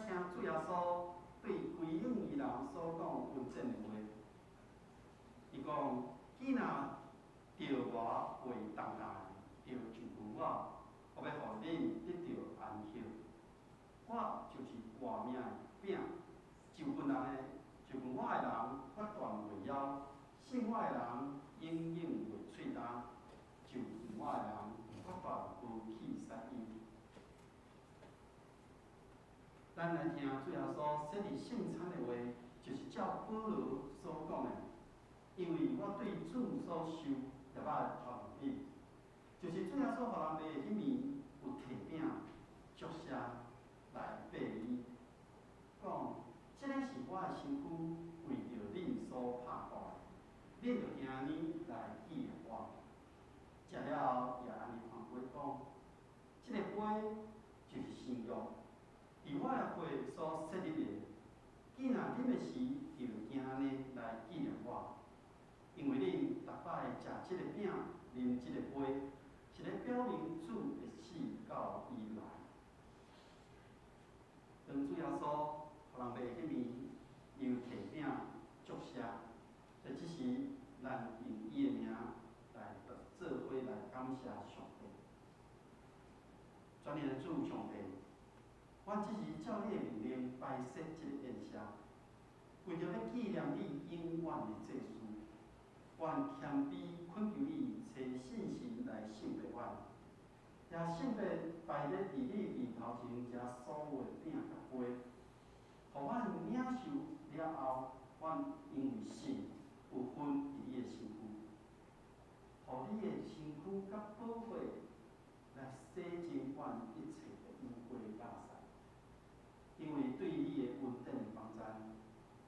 聽主耶穌對歸向伊人所講恩典的話。伊講：囝若著我背重擔，著就近我，我欲予恁得著安息。我就是活命的餅，就近人的，就近我的人，決斷袂枵；信我的人，永遠袂喙焦。就近我的人，決斷無去殺伊。咱來聽主耶穌設立聖餐的話，就是照保羅所講的，因為我對主所受，也捌傳予你，就是主耶穌予人賣的彼暝，有提餅、祝謝來擘伊，講：這个是我的身軀，為著恁所拍破的，恁著按呢來紀念我。食了後，也按呢款杯講：這个杯就是新約，佇我的血所設立的。囝若啉的時，就按呢來紀念我。因為恁逐擺食這个餅、啉這個杯，是咧表明主的死到伊來。當主耶穌予人賣彼暝，又提餅祝謝，所以這時咱用伊的名來做伙來感謝上帝。全能的主上帝，阮這時照你的命令擺設這个宴席，為著欲紀念你永遠的祭司，阮謙卑懇求你，差聖神來聖別阮，也聖別擺咧佇你面頭前遮所有的餅佮杯，予阮領受了後，阮因為信有份佇你的身軀，予你的身軀佮寶血來洗淨阮一切的污穢垃圾。因為對你的恩典的幫贊，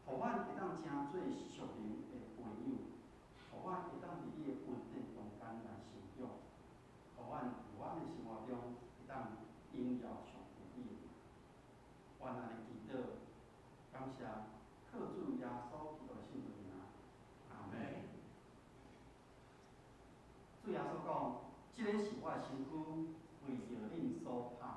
予阮會當成做屬靈的朋友，予阮會當佇你的恩典中間來成長，予阮佇阮的生活中會當榮耀上帝你的名。阮按呢祈禱，感謝靠主耶穌基督的聖名，阿門。主耶穌講：這个是我的身軀，為著恁所拍破。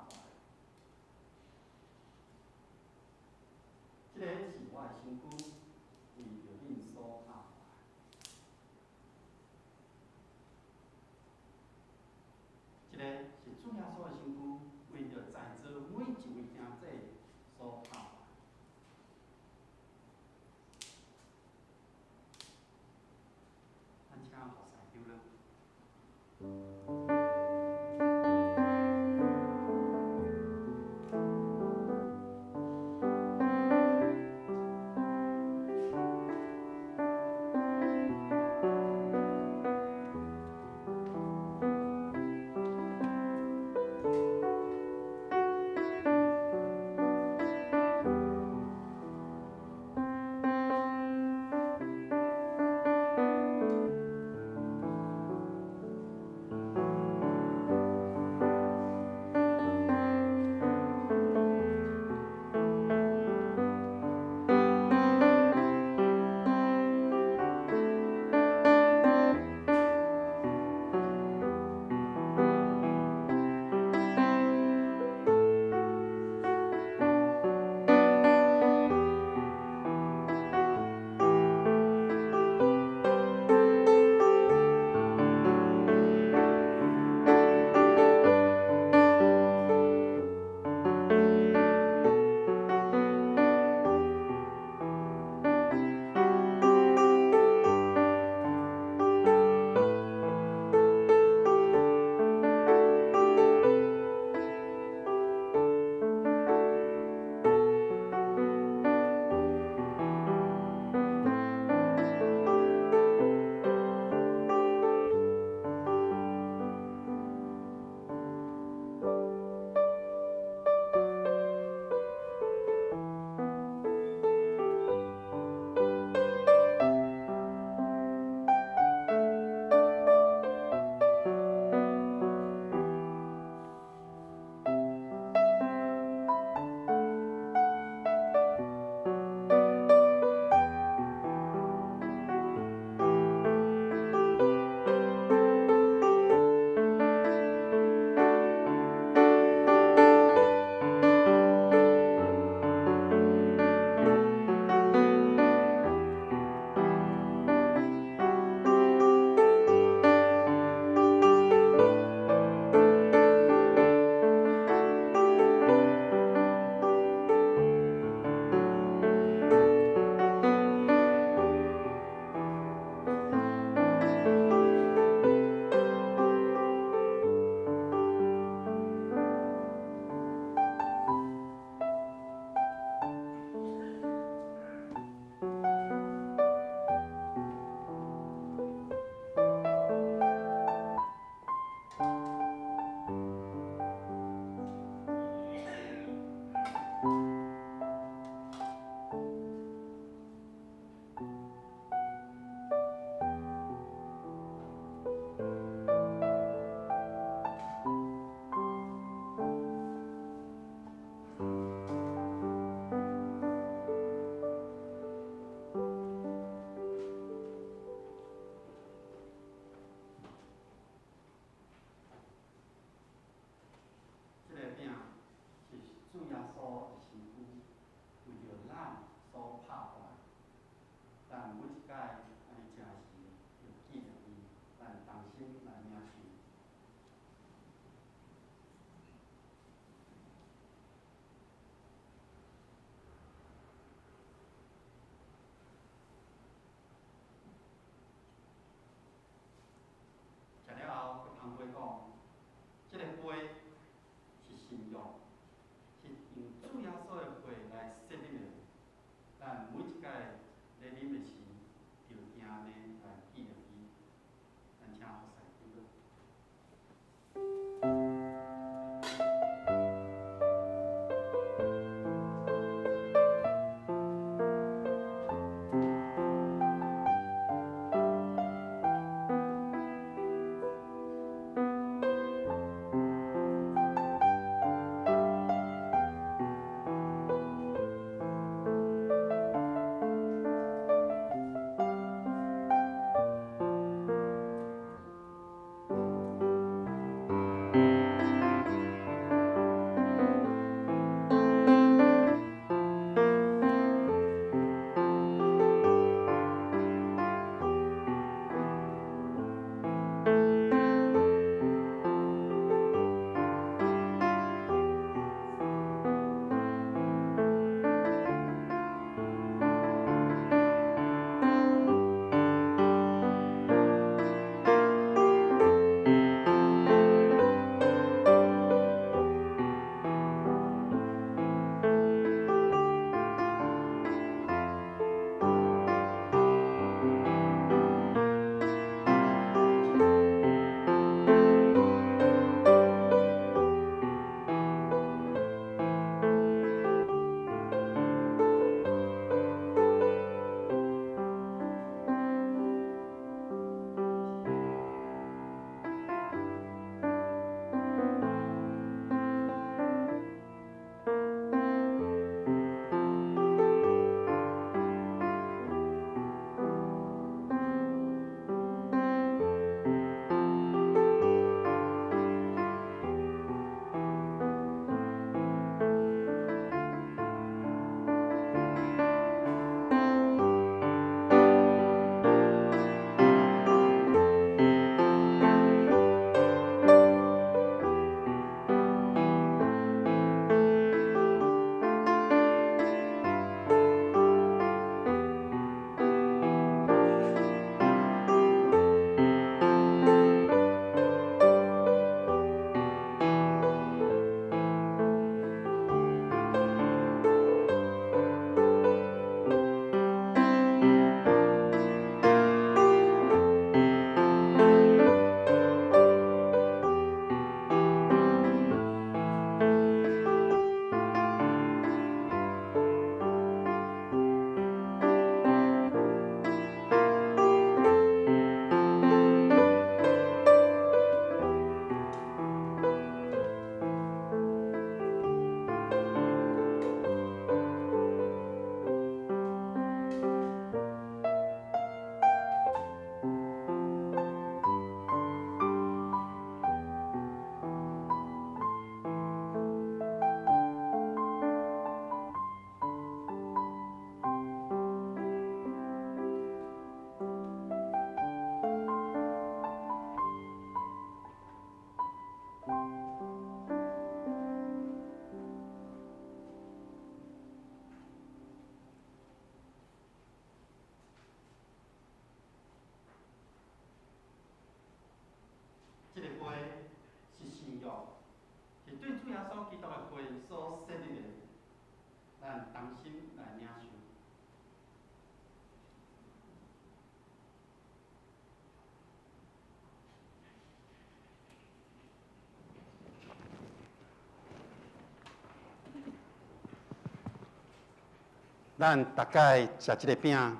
咱逐擺食這个餅，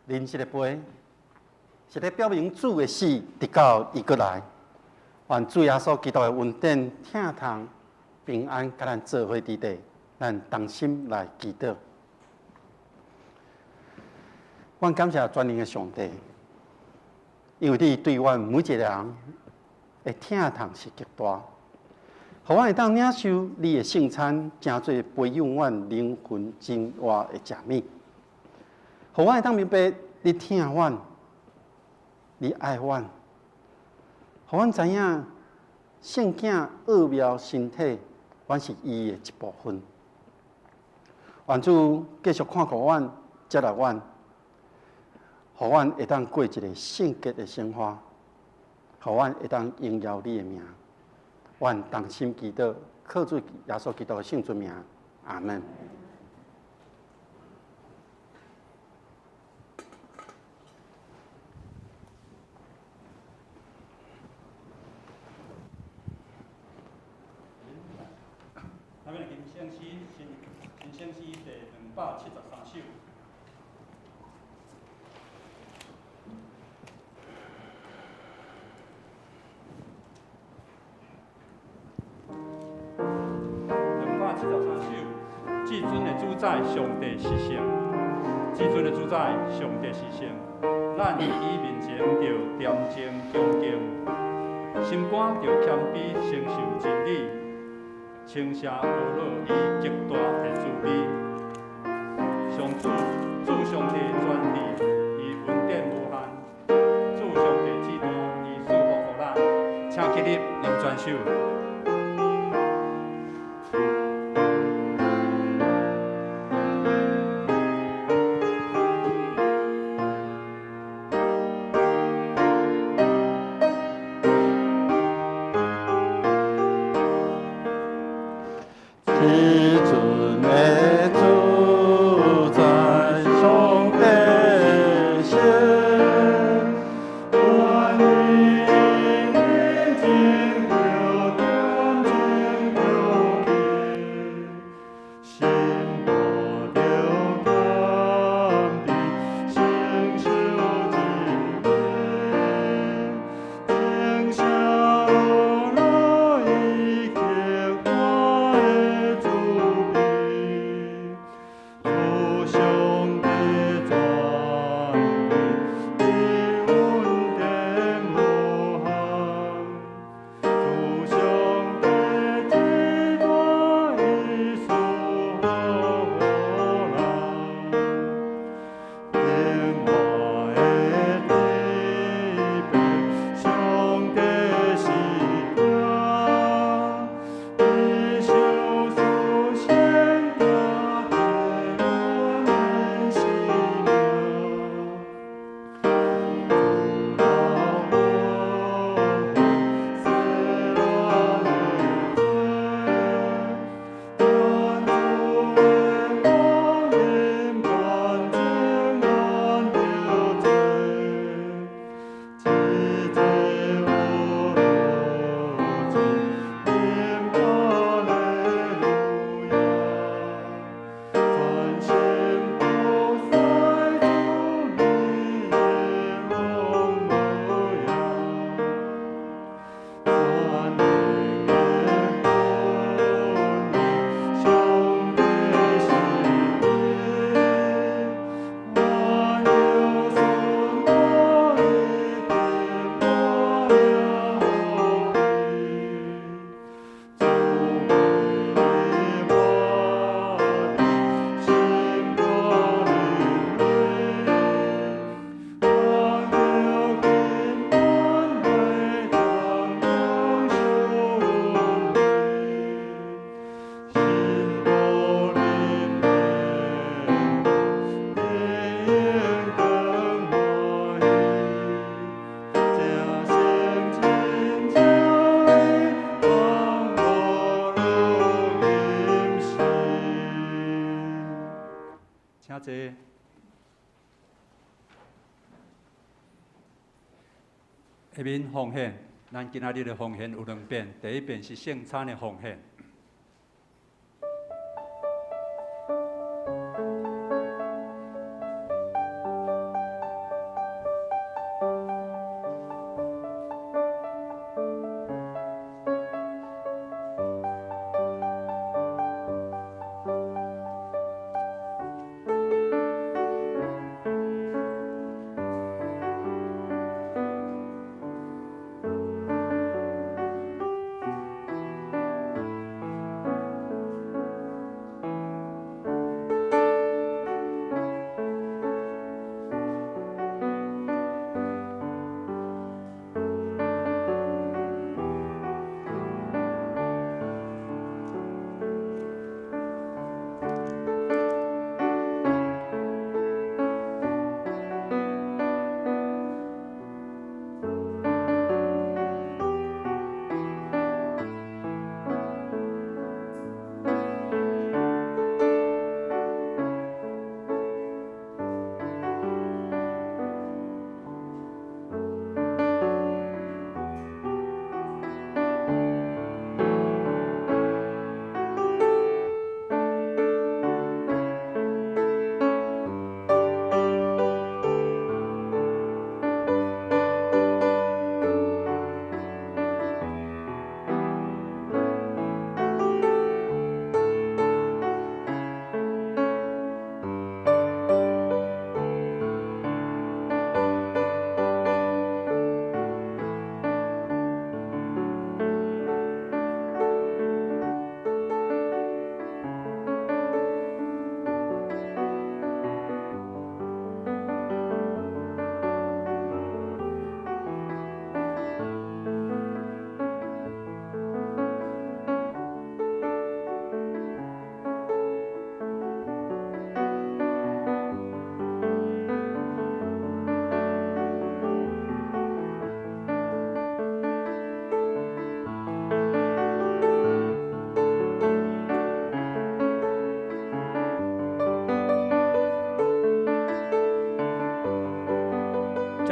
啉這个杯，是咧表明主的死，直到伊閣來。願主耶穌基督的恩典、疼痛、平安，佮咱做伙佇底，咱同心來祈禱。阮感謝全能的上帝，因為你對阮每一个人的疼痛是極大，予阮會當領受你的聖餐，成做培養阮靈魂真活的食物。予阮會當明白你疼阮，你愛阮，予阮知影聖囝奧妙身體，阮是伊的一部分。願主繼續看顧阮，接納阮，予阮會當過一个聖潔的生活，予阮會當榮耀你的名。阮同心祈禱，靠主耶穌基督的聖尊名，阿門。下面金圣诗，新金圣诗第273首。273首，至尊的主宰，上帝是圣。至尊的主宰，上帝是圣。咱佇伊面前著恬靜恭敬，心肝著謙卑，承受真理，稱謝阿樂伊極大的慈悲。上主，主上帝全智，伊恩典無限。主上帝至大，伊賜福予咱。請起立，啉全首。至尊的主宰，上帝聖，願伊面前著恬靜恭敬，心肝著謙卑，承受真理，稱謝阿樂伊極大的慈悲。主上帝全智，伊恩典無限。主上帝至大，伊賜福予咱。永活的地平，上帝是疼，伊賞賜先行替阮的生命。主老我世人的罪，願主的光臨乾淨安得罪，至這我如今念哈利路亞，全心都在主你的榮耀，全能的權榮，上帝是義，願求順我一定我了主的話心肝靈願求根本為長永受恩信道裡平等歡喜，正性情將伊當我如音信。請坐。下面奉獻，咱今仔日的奉獻有兩遍，第一遍是聖餐的奉獻。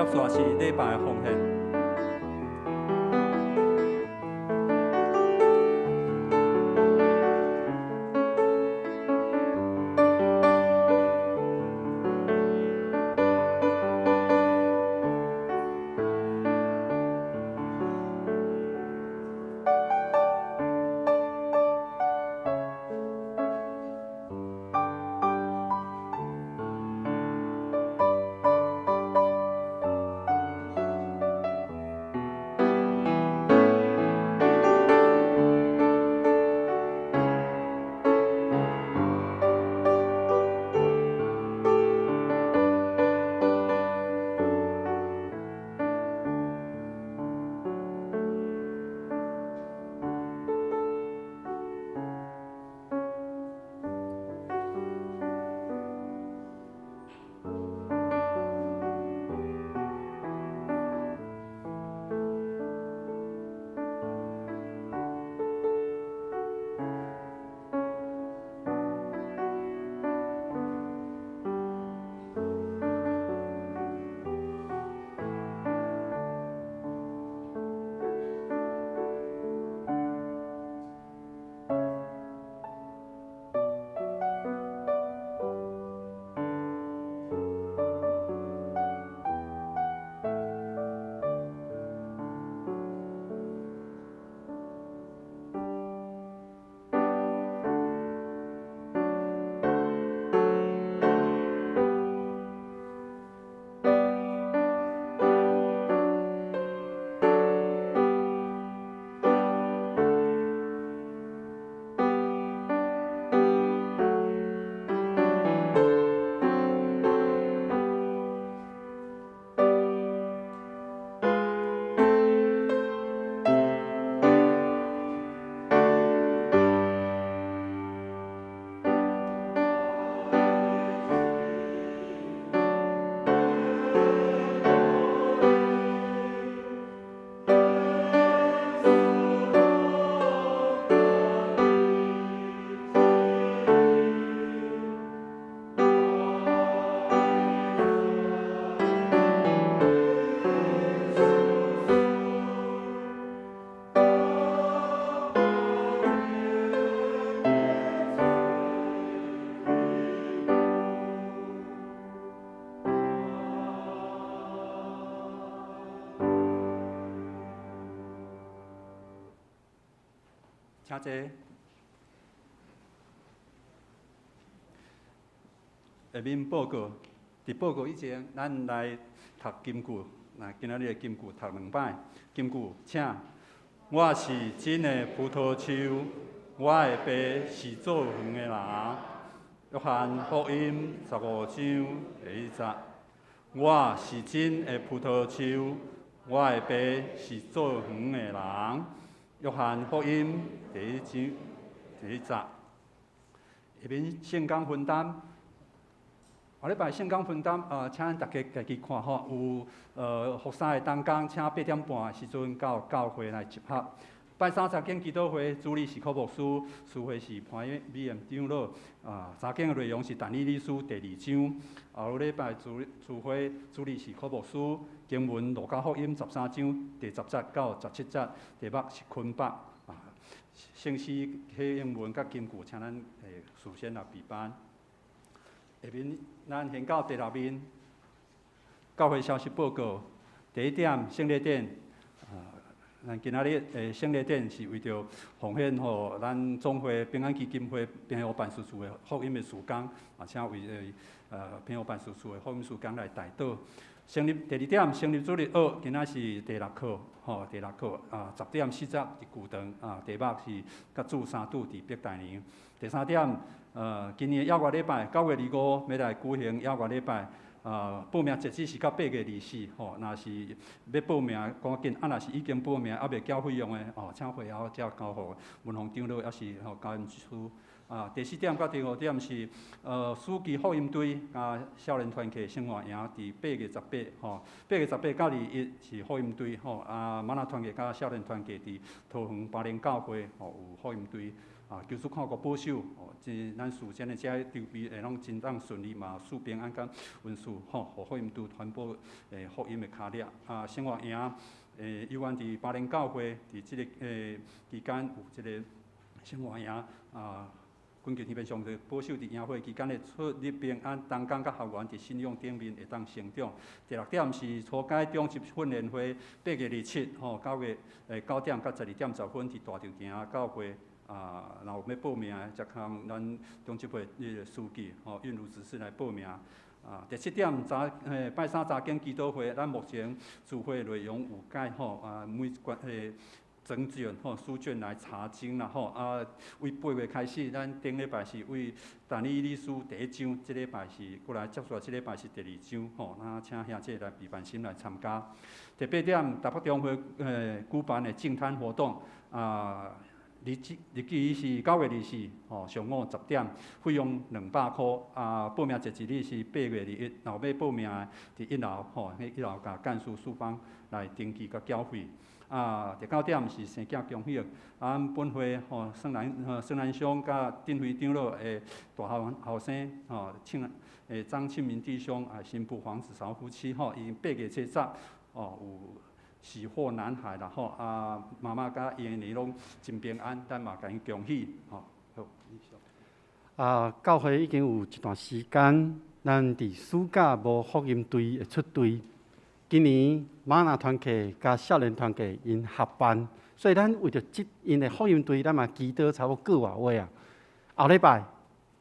接續是禮拜奉獻。請坐。下面報告，佇報告以前，咱來讀金句。那今仔日的金句讀兩擺。金句，請。我是真的葡萄樹，我的爸是造園的人。約翰福音15章第1節。我是真的葡萄樹，我的爸是造園的人。約翰福音第1章第1節。下面聖工分擔，下禮拜聖工分擔，請大家家己看吼，有服侍的同工，請8點半的時陣到教會來集合。拜三查經祈禱會，主理是柯牧師，司會是潘美賢長老。查經的內容是但以理書第2章。後禮拜主會主理是柯牧師，經文路加福音13章第10節到17節，題目是捆綁。聖詩啟應文佮金句，請咱事先來備班。下面咱先到第6面，教會消息報告。第一點，聖禮典。咱今仔日的聖禮典是為著奉獻予咱總會平安基金會平和辦事處的福音的事工，啊，請為平和辦事處的福音事工來代禱。成立第二點，成立主日學，今仔是第6課，吼，第6課啊，10點40佇舊堂，啊，題目是佮主三拄佇伯大尼。第三點，今年猶月禮拜9月25欲來舉行猶月禮拜。報名截止是到8月24，吼，若是欲報名，趕緊，啊，若是已經報名猶未繳費用的，哦，請會後才交予文宏長老，抑是吼交音處。第四點佮第五點是，暑期福音隊佮少年團契生活營佇8月18，吼，8月18到21是福音隊，吼，啊，瑪納團契佮少年團契佇桃園巴林教會，吼，有福音隊。啊，求主看顧保守，哦，這咱事先的這籌備會攏真當順利嘛，賜平安佮恩賜，吼，予福音隊傳播福音的跤力。啊，生活營，猶原佇巴連教會，佇這个期間有這个生活營啊。根據天父上帝保守佇營會期間的出入平安，同工佮學員佇信仰頂面會當成長。第六點是初階中級訓練會，8月27吼，9點到12點10分佇大稻埕教會啊，若有欲報名的，則向咱中執會彼个書記吼韻如執事來報名。啊，第七點早拜三查經祈禱會，咱目前聚會內容有改吼啊，每關整卷吼書卷來查經啦吼啊，為8月開始，咱頂禮拜是為但以理書第一章，這禮拜是過來接續這禮拜是第二章吼，那請兄弟來備辦心來參加。第八點，台北中會舉辦的淨灘活動啊，日期是9月24吼，上午10點，費用200箍啊，報名截止日是8月21，若有欲報名的，佇一樓吼，彼一樓共幹事淑芳來登記佮繳費。啊，第九點是生囝恭喜，啊，阮本會吼孫南兄佮鄭輝長老的大後後生吼，慶張慶明弟兄啊，新婦黃子韶夫妻吼，𪜶8月7日哦有喜獲男孩啦吼，啊，媽媽佮𪜶的攏真平安，咱嘛共𪜶恭喜吼。好，啊，教會已經有一段時間，咱佇暑假無福音隊會出隊。今年嗎哪團契佮少年團契𪜶合辦，所以咱為著這𪜶的福音隊，咱嘛祈禱差不多個外月啊。後禮拜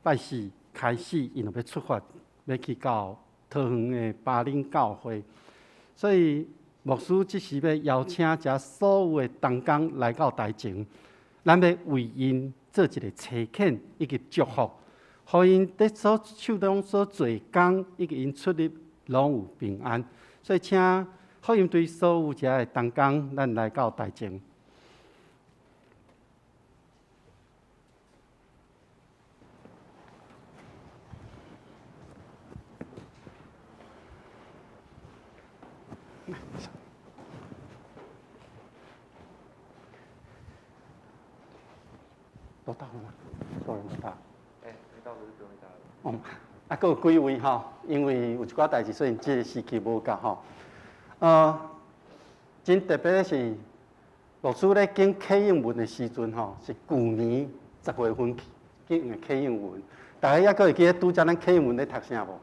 拜四開始，𪜶就欲出發，欲去到桃園的巴嶺教會。所以牧師這時欲邀請遮所有的同工來到台前，咱欲為𪜶做一个差遣以及祝福，予𪜶佇所手中所做工以及𪜶出入攏有平安。所以，請福音隊所有遮的同工，咱來到台前。都到了嗎？所有人都到。欸，沒到的就不用到了。哦，啊，閣有幾位吼，因為有一寡代誌，所以這個時期無到吼。真特別的是，牧師咧揀啟應文的時陣吼，是舊年10月份揀的啟應文。大家猶閣會記得拄才咱啟應文咧讀啥無？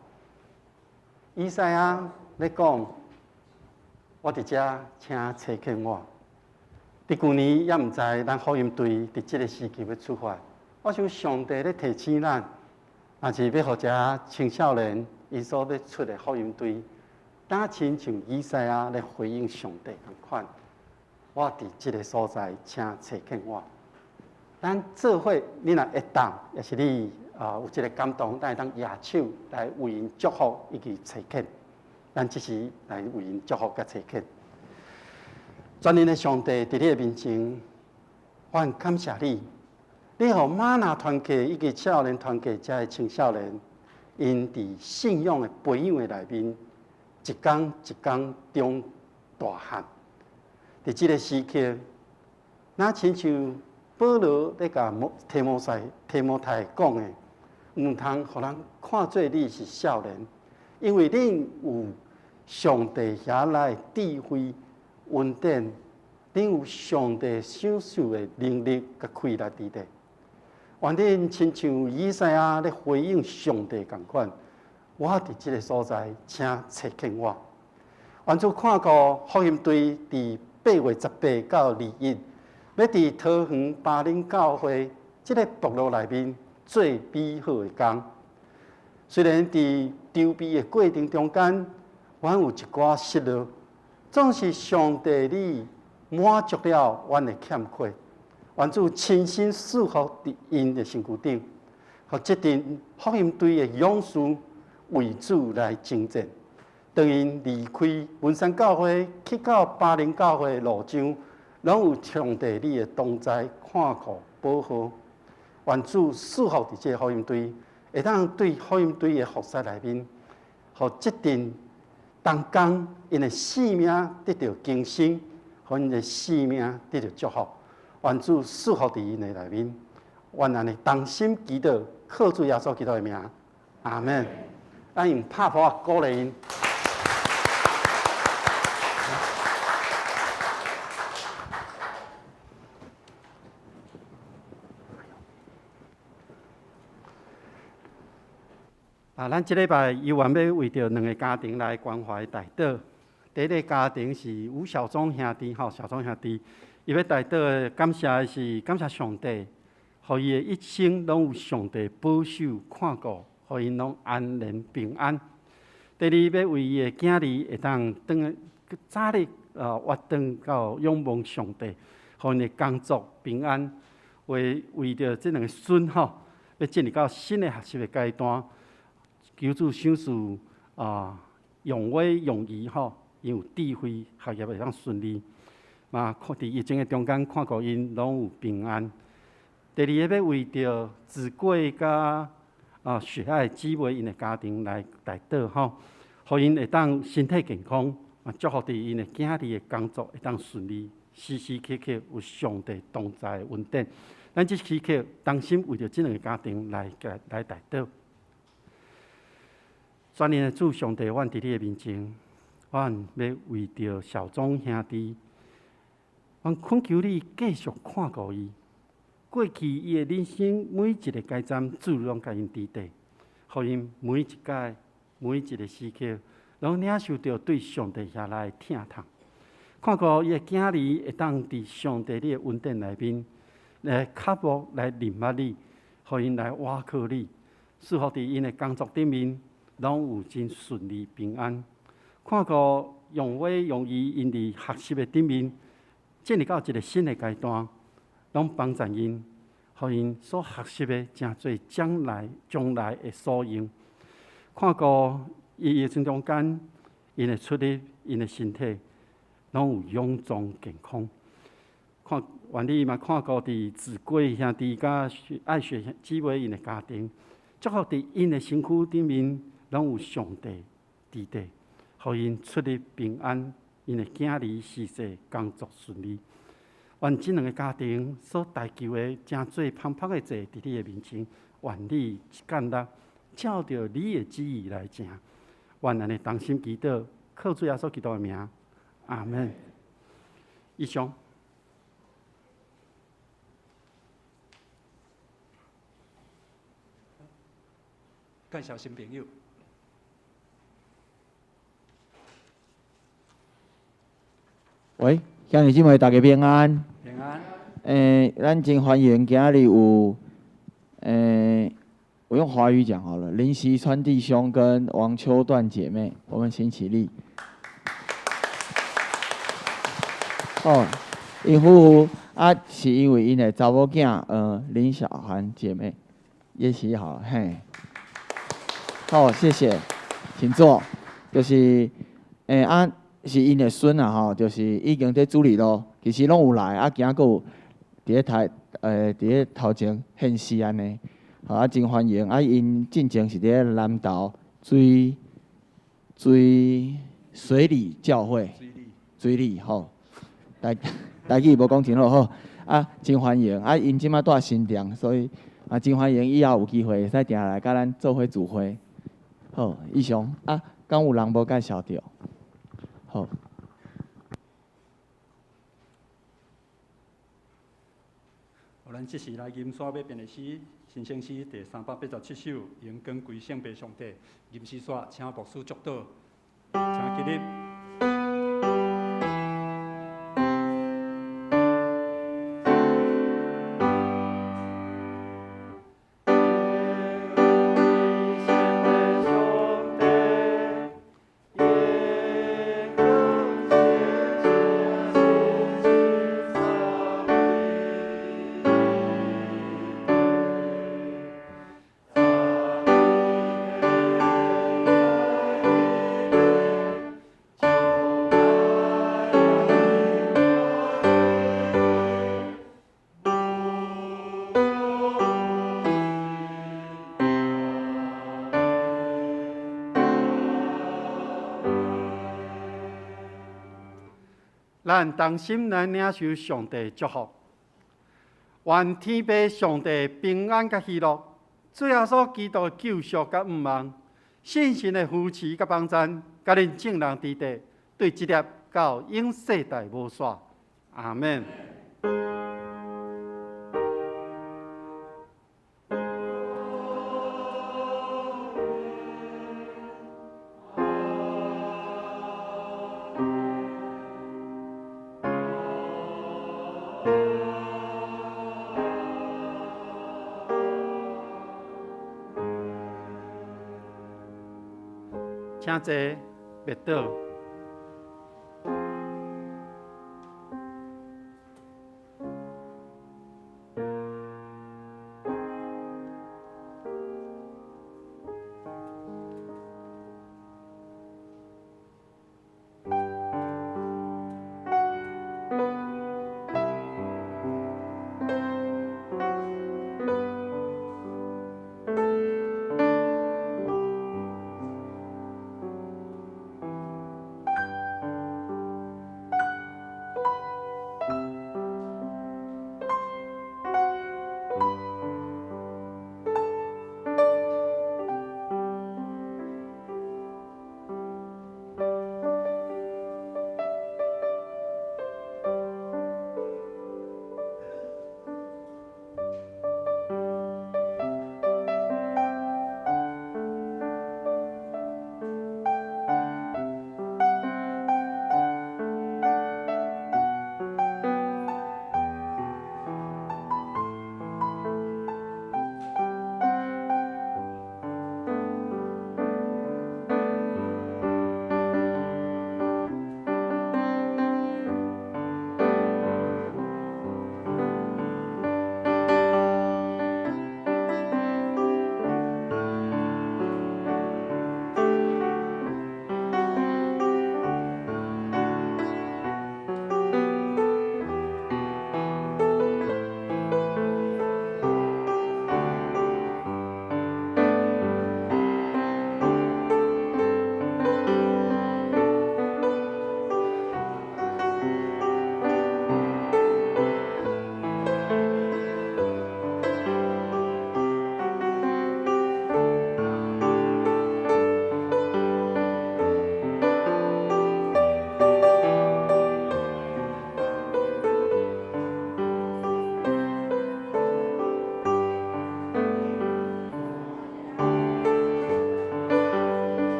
以賽亞咧講，我佇遮，請差遣我。佇舊年猶毋知咱福音隊佇這个時期欲出發，我想上帝咧提醒咱，若是欲予遮青少年𪜶所欲出的福音隊，敢親像以賽亞咧回應上帝仝款，我佇這个所在，請差遣我。咱做伙，你若會當，抑是你啊有這个感動，咱會當舉手來為𪜶祝福以及差遣。咱這時來為𪜶祝福佮差遣。全能的上帝，佇你的面前，我很感謝你，你予嗎哪團契以及少年團契遮的青少年，𪜶佇信仰的培養的內面，一工一工長大漢。佇這个時刻，若親像保羅咧共提摩太講的，毋通予人看做你是少年，因為恁有上帝遐來的智慧。恩典，恁有上帝賞賜的能力佮氣力佇底。願恁親像以賽亞咧回應上帝仝款，我佇這个所在，請差遣我。願主看顧福音隊佇8月18到21，欲佇桃園巴嶺教會這个部落內面做美好的工。雖然佇籌備的過程中間，阮有一寡失落。總是上帝你滿足了阮的欠缺，願主親身賜福佇𪜶的身軀頂，予這陣福音隊的勇士為主來征戰。當𪜶離開文山教會去到巴林教會的路上，攏有上帝你的同在看顧保護。願主賜福佇這个福音隊，會當對福音隊的服侍內面，予這陣同工𪜶的性命得著更新，予𪜶的性命得著祝福。願主賜福佇𪜶的內面，願按呢同心祈禱，靠主耶穌基督的名，阿門。咱用拍噗仔鼓勵𪜶。啊，咱這禮拜猶原欲為著兩个家庭來關懷代禱。第一个家庭是吳小忠兄弟，吼，小忠兄弟，伊欲代禱的感謝的是感謝上帝，予伊的一生攏有上帝保守看顧，予𪜶攏安然平安。第二，欲為伊的囝兒會當轉早日活轉到仰望上帝，予𪜶的工作平安。為為著這兩个孫吼，欲進入到新的學習的階段。求主賞賜啊，勇威勇儀吼，𪜶有智慧，學業會當順利。嘛，看佇疫情的中間，看顧𪜶攏有平安。第二个欲為著子貴佮雪愛姊妹𪜶的家庭來代禱吼，予𪜶會當身體健康，嘛祝福佇𪜶的囝兒的工作會當順利，時時刻刻有上帝同在的恩典。咱這時刻同心為著這兩个家庭來來代禱。全能的主上帝，阮佇你的面前，阮欲為著小忠兄弟，阮懇求你繼續看顧伊。過去伊的人生每一个階段，主攏共𪜶佇底，予𪜶每一擺、每一个時刻，攏領受著對上帝遐來的疼痛。看顧伊的囝兒會當佇上帝你的恩典內面來渴慕來認捌你，予𪜶來倚靠你，賜福佇𪜶的工作頂面。攏有真順利平安。看顧楊偉、楊怡，𪜶佇學習的頂面進入到一个新的階段，攏幫助𪜶，予𪜶所學習的成做將來將來的所用。看顧伊疫情中間，𪜶的出入，𪜶的身體，攏有勇壯健康。看，願你嘛看顧佇子貴兄弟佮愛雪姊妹𪜶的家庭，祝福佇𪜶的身軀頂面。攏有上帝佇底，予𪜶出入平安，𪜶的囝兒事事工作順利。願這兩个家庭所代求的，成做芳芳的祭，佇你的面前，願你悅納，照著你的旨意來成。願按呢同心祈禱，靠主耶穌基督的名，阿門。以上。介紹新朋友。喂，兄弟姊妹，大家平安。平安。咱真歡迎今仔日有，我用華語講好了。林錫川弟兄跟王秋段姐妹，我們請起立。哦，𪜶夫婦啊，是因為𪜶的查某囝，林小涵姐妹，也是好，嘿。好，謝謝，請坐。就是，啊。是𪜶的孫啊吼，就是已經佇主日咯，其實攏有來，啊，今仔閣有佇咧台，佇咧頭前獻詩按呢，吼啊，真歡迎。啊，𪜶進前是佇咧南投水水水里教會，水里吼，台台語無講真好吼，啊，真歡迎。啊，𪜶這馬住新店，所以啊，真歡迎以後有機會會使定來佮咱做伙聚會。好，以上啊，敢有人無介紹著？好。咱這時來吟詩欲變的詩，新生詩第387首，榮光歸聖父上帝。吟詩煞，請牧師祝禱，請起立。咱同心來領受上帝祝福。願天父上帝平安佮喜樂，主耶穌基督的救贖佮向望，聖神的扶持佮幫贊，佮恁眾人佇佇，對這粒到永世代無煞。阿們。請坐，默禱。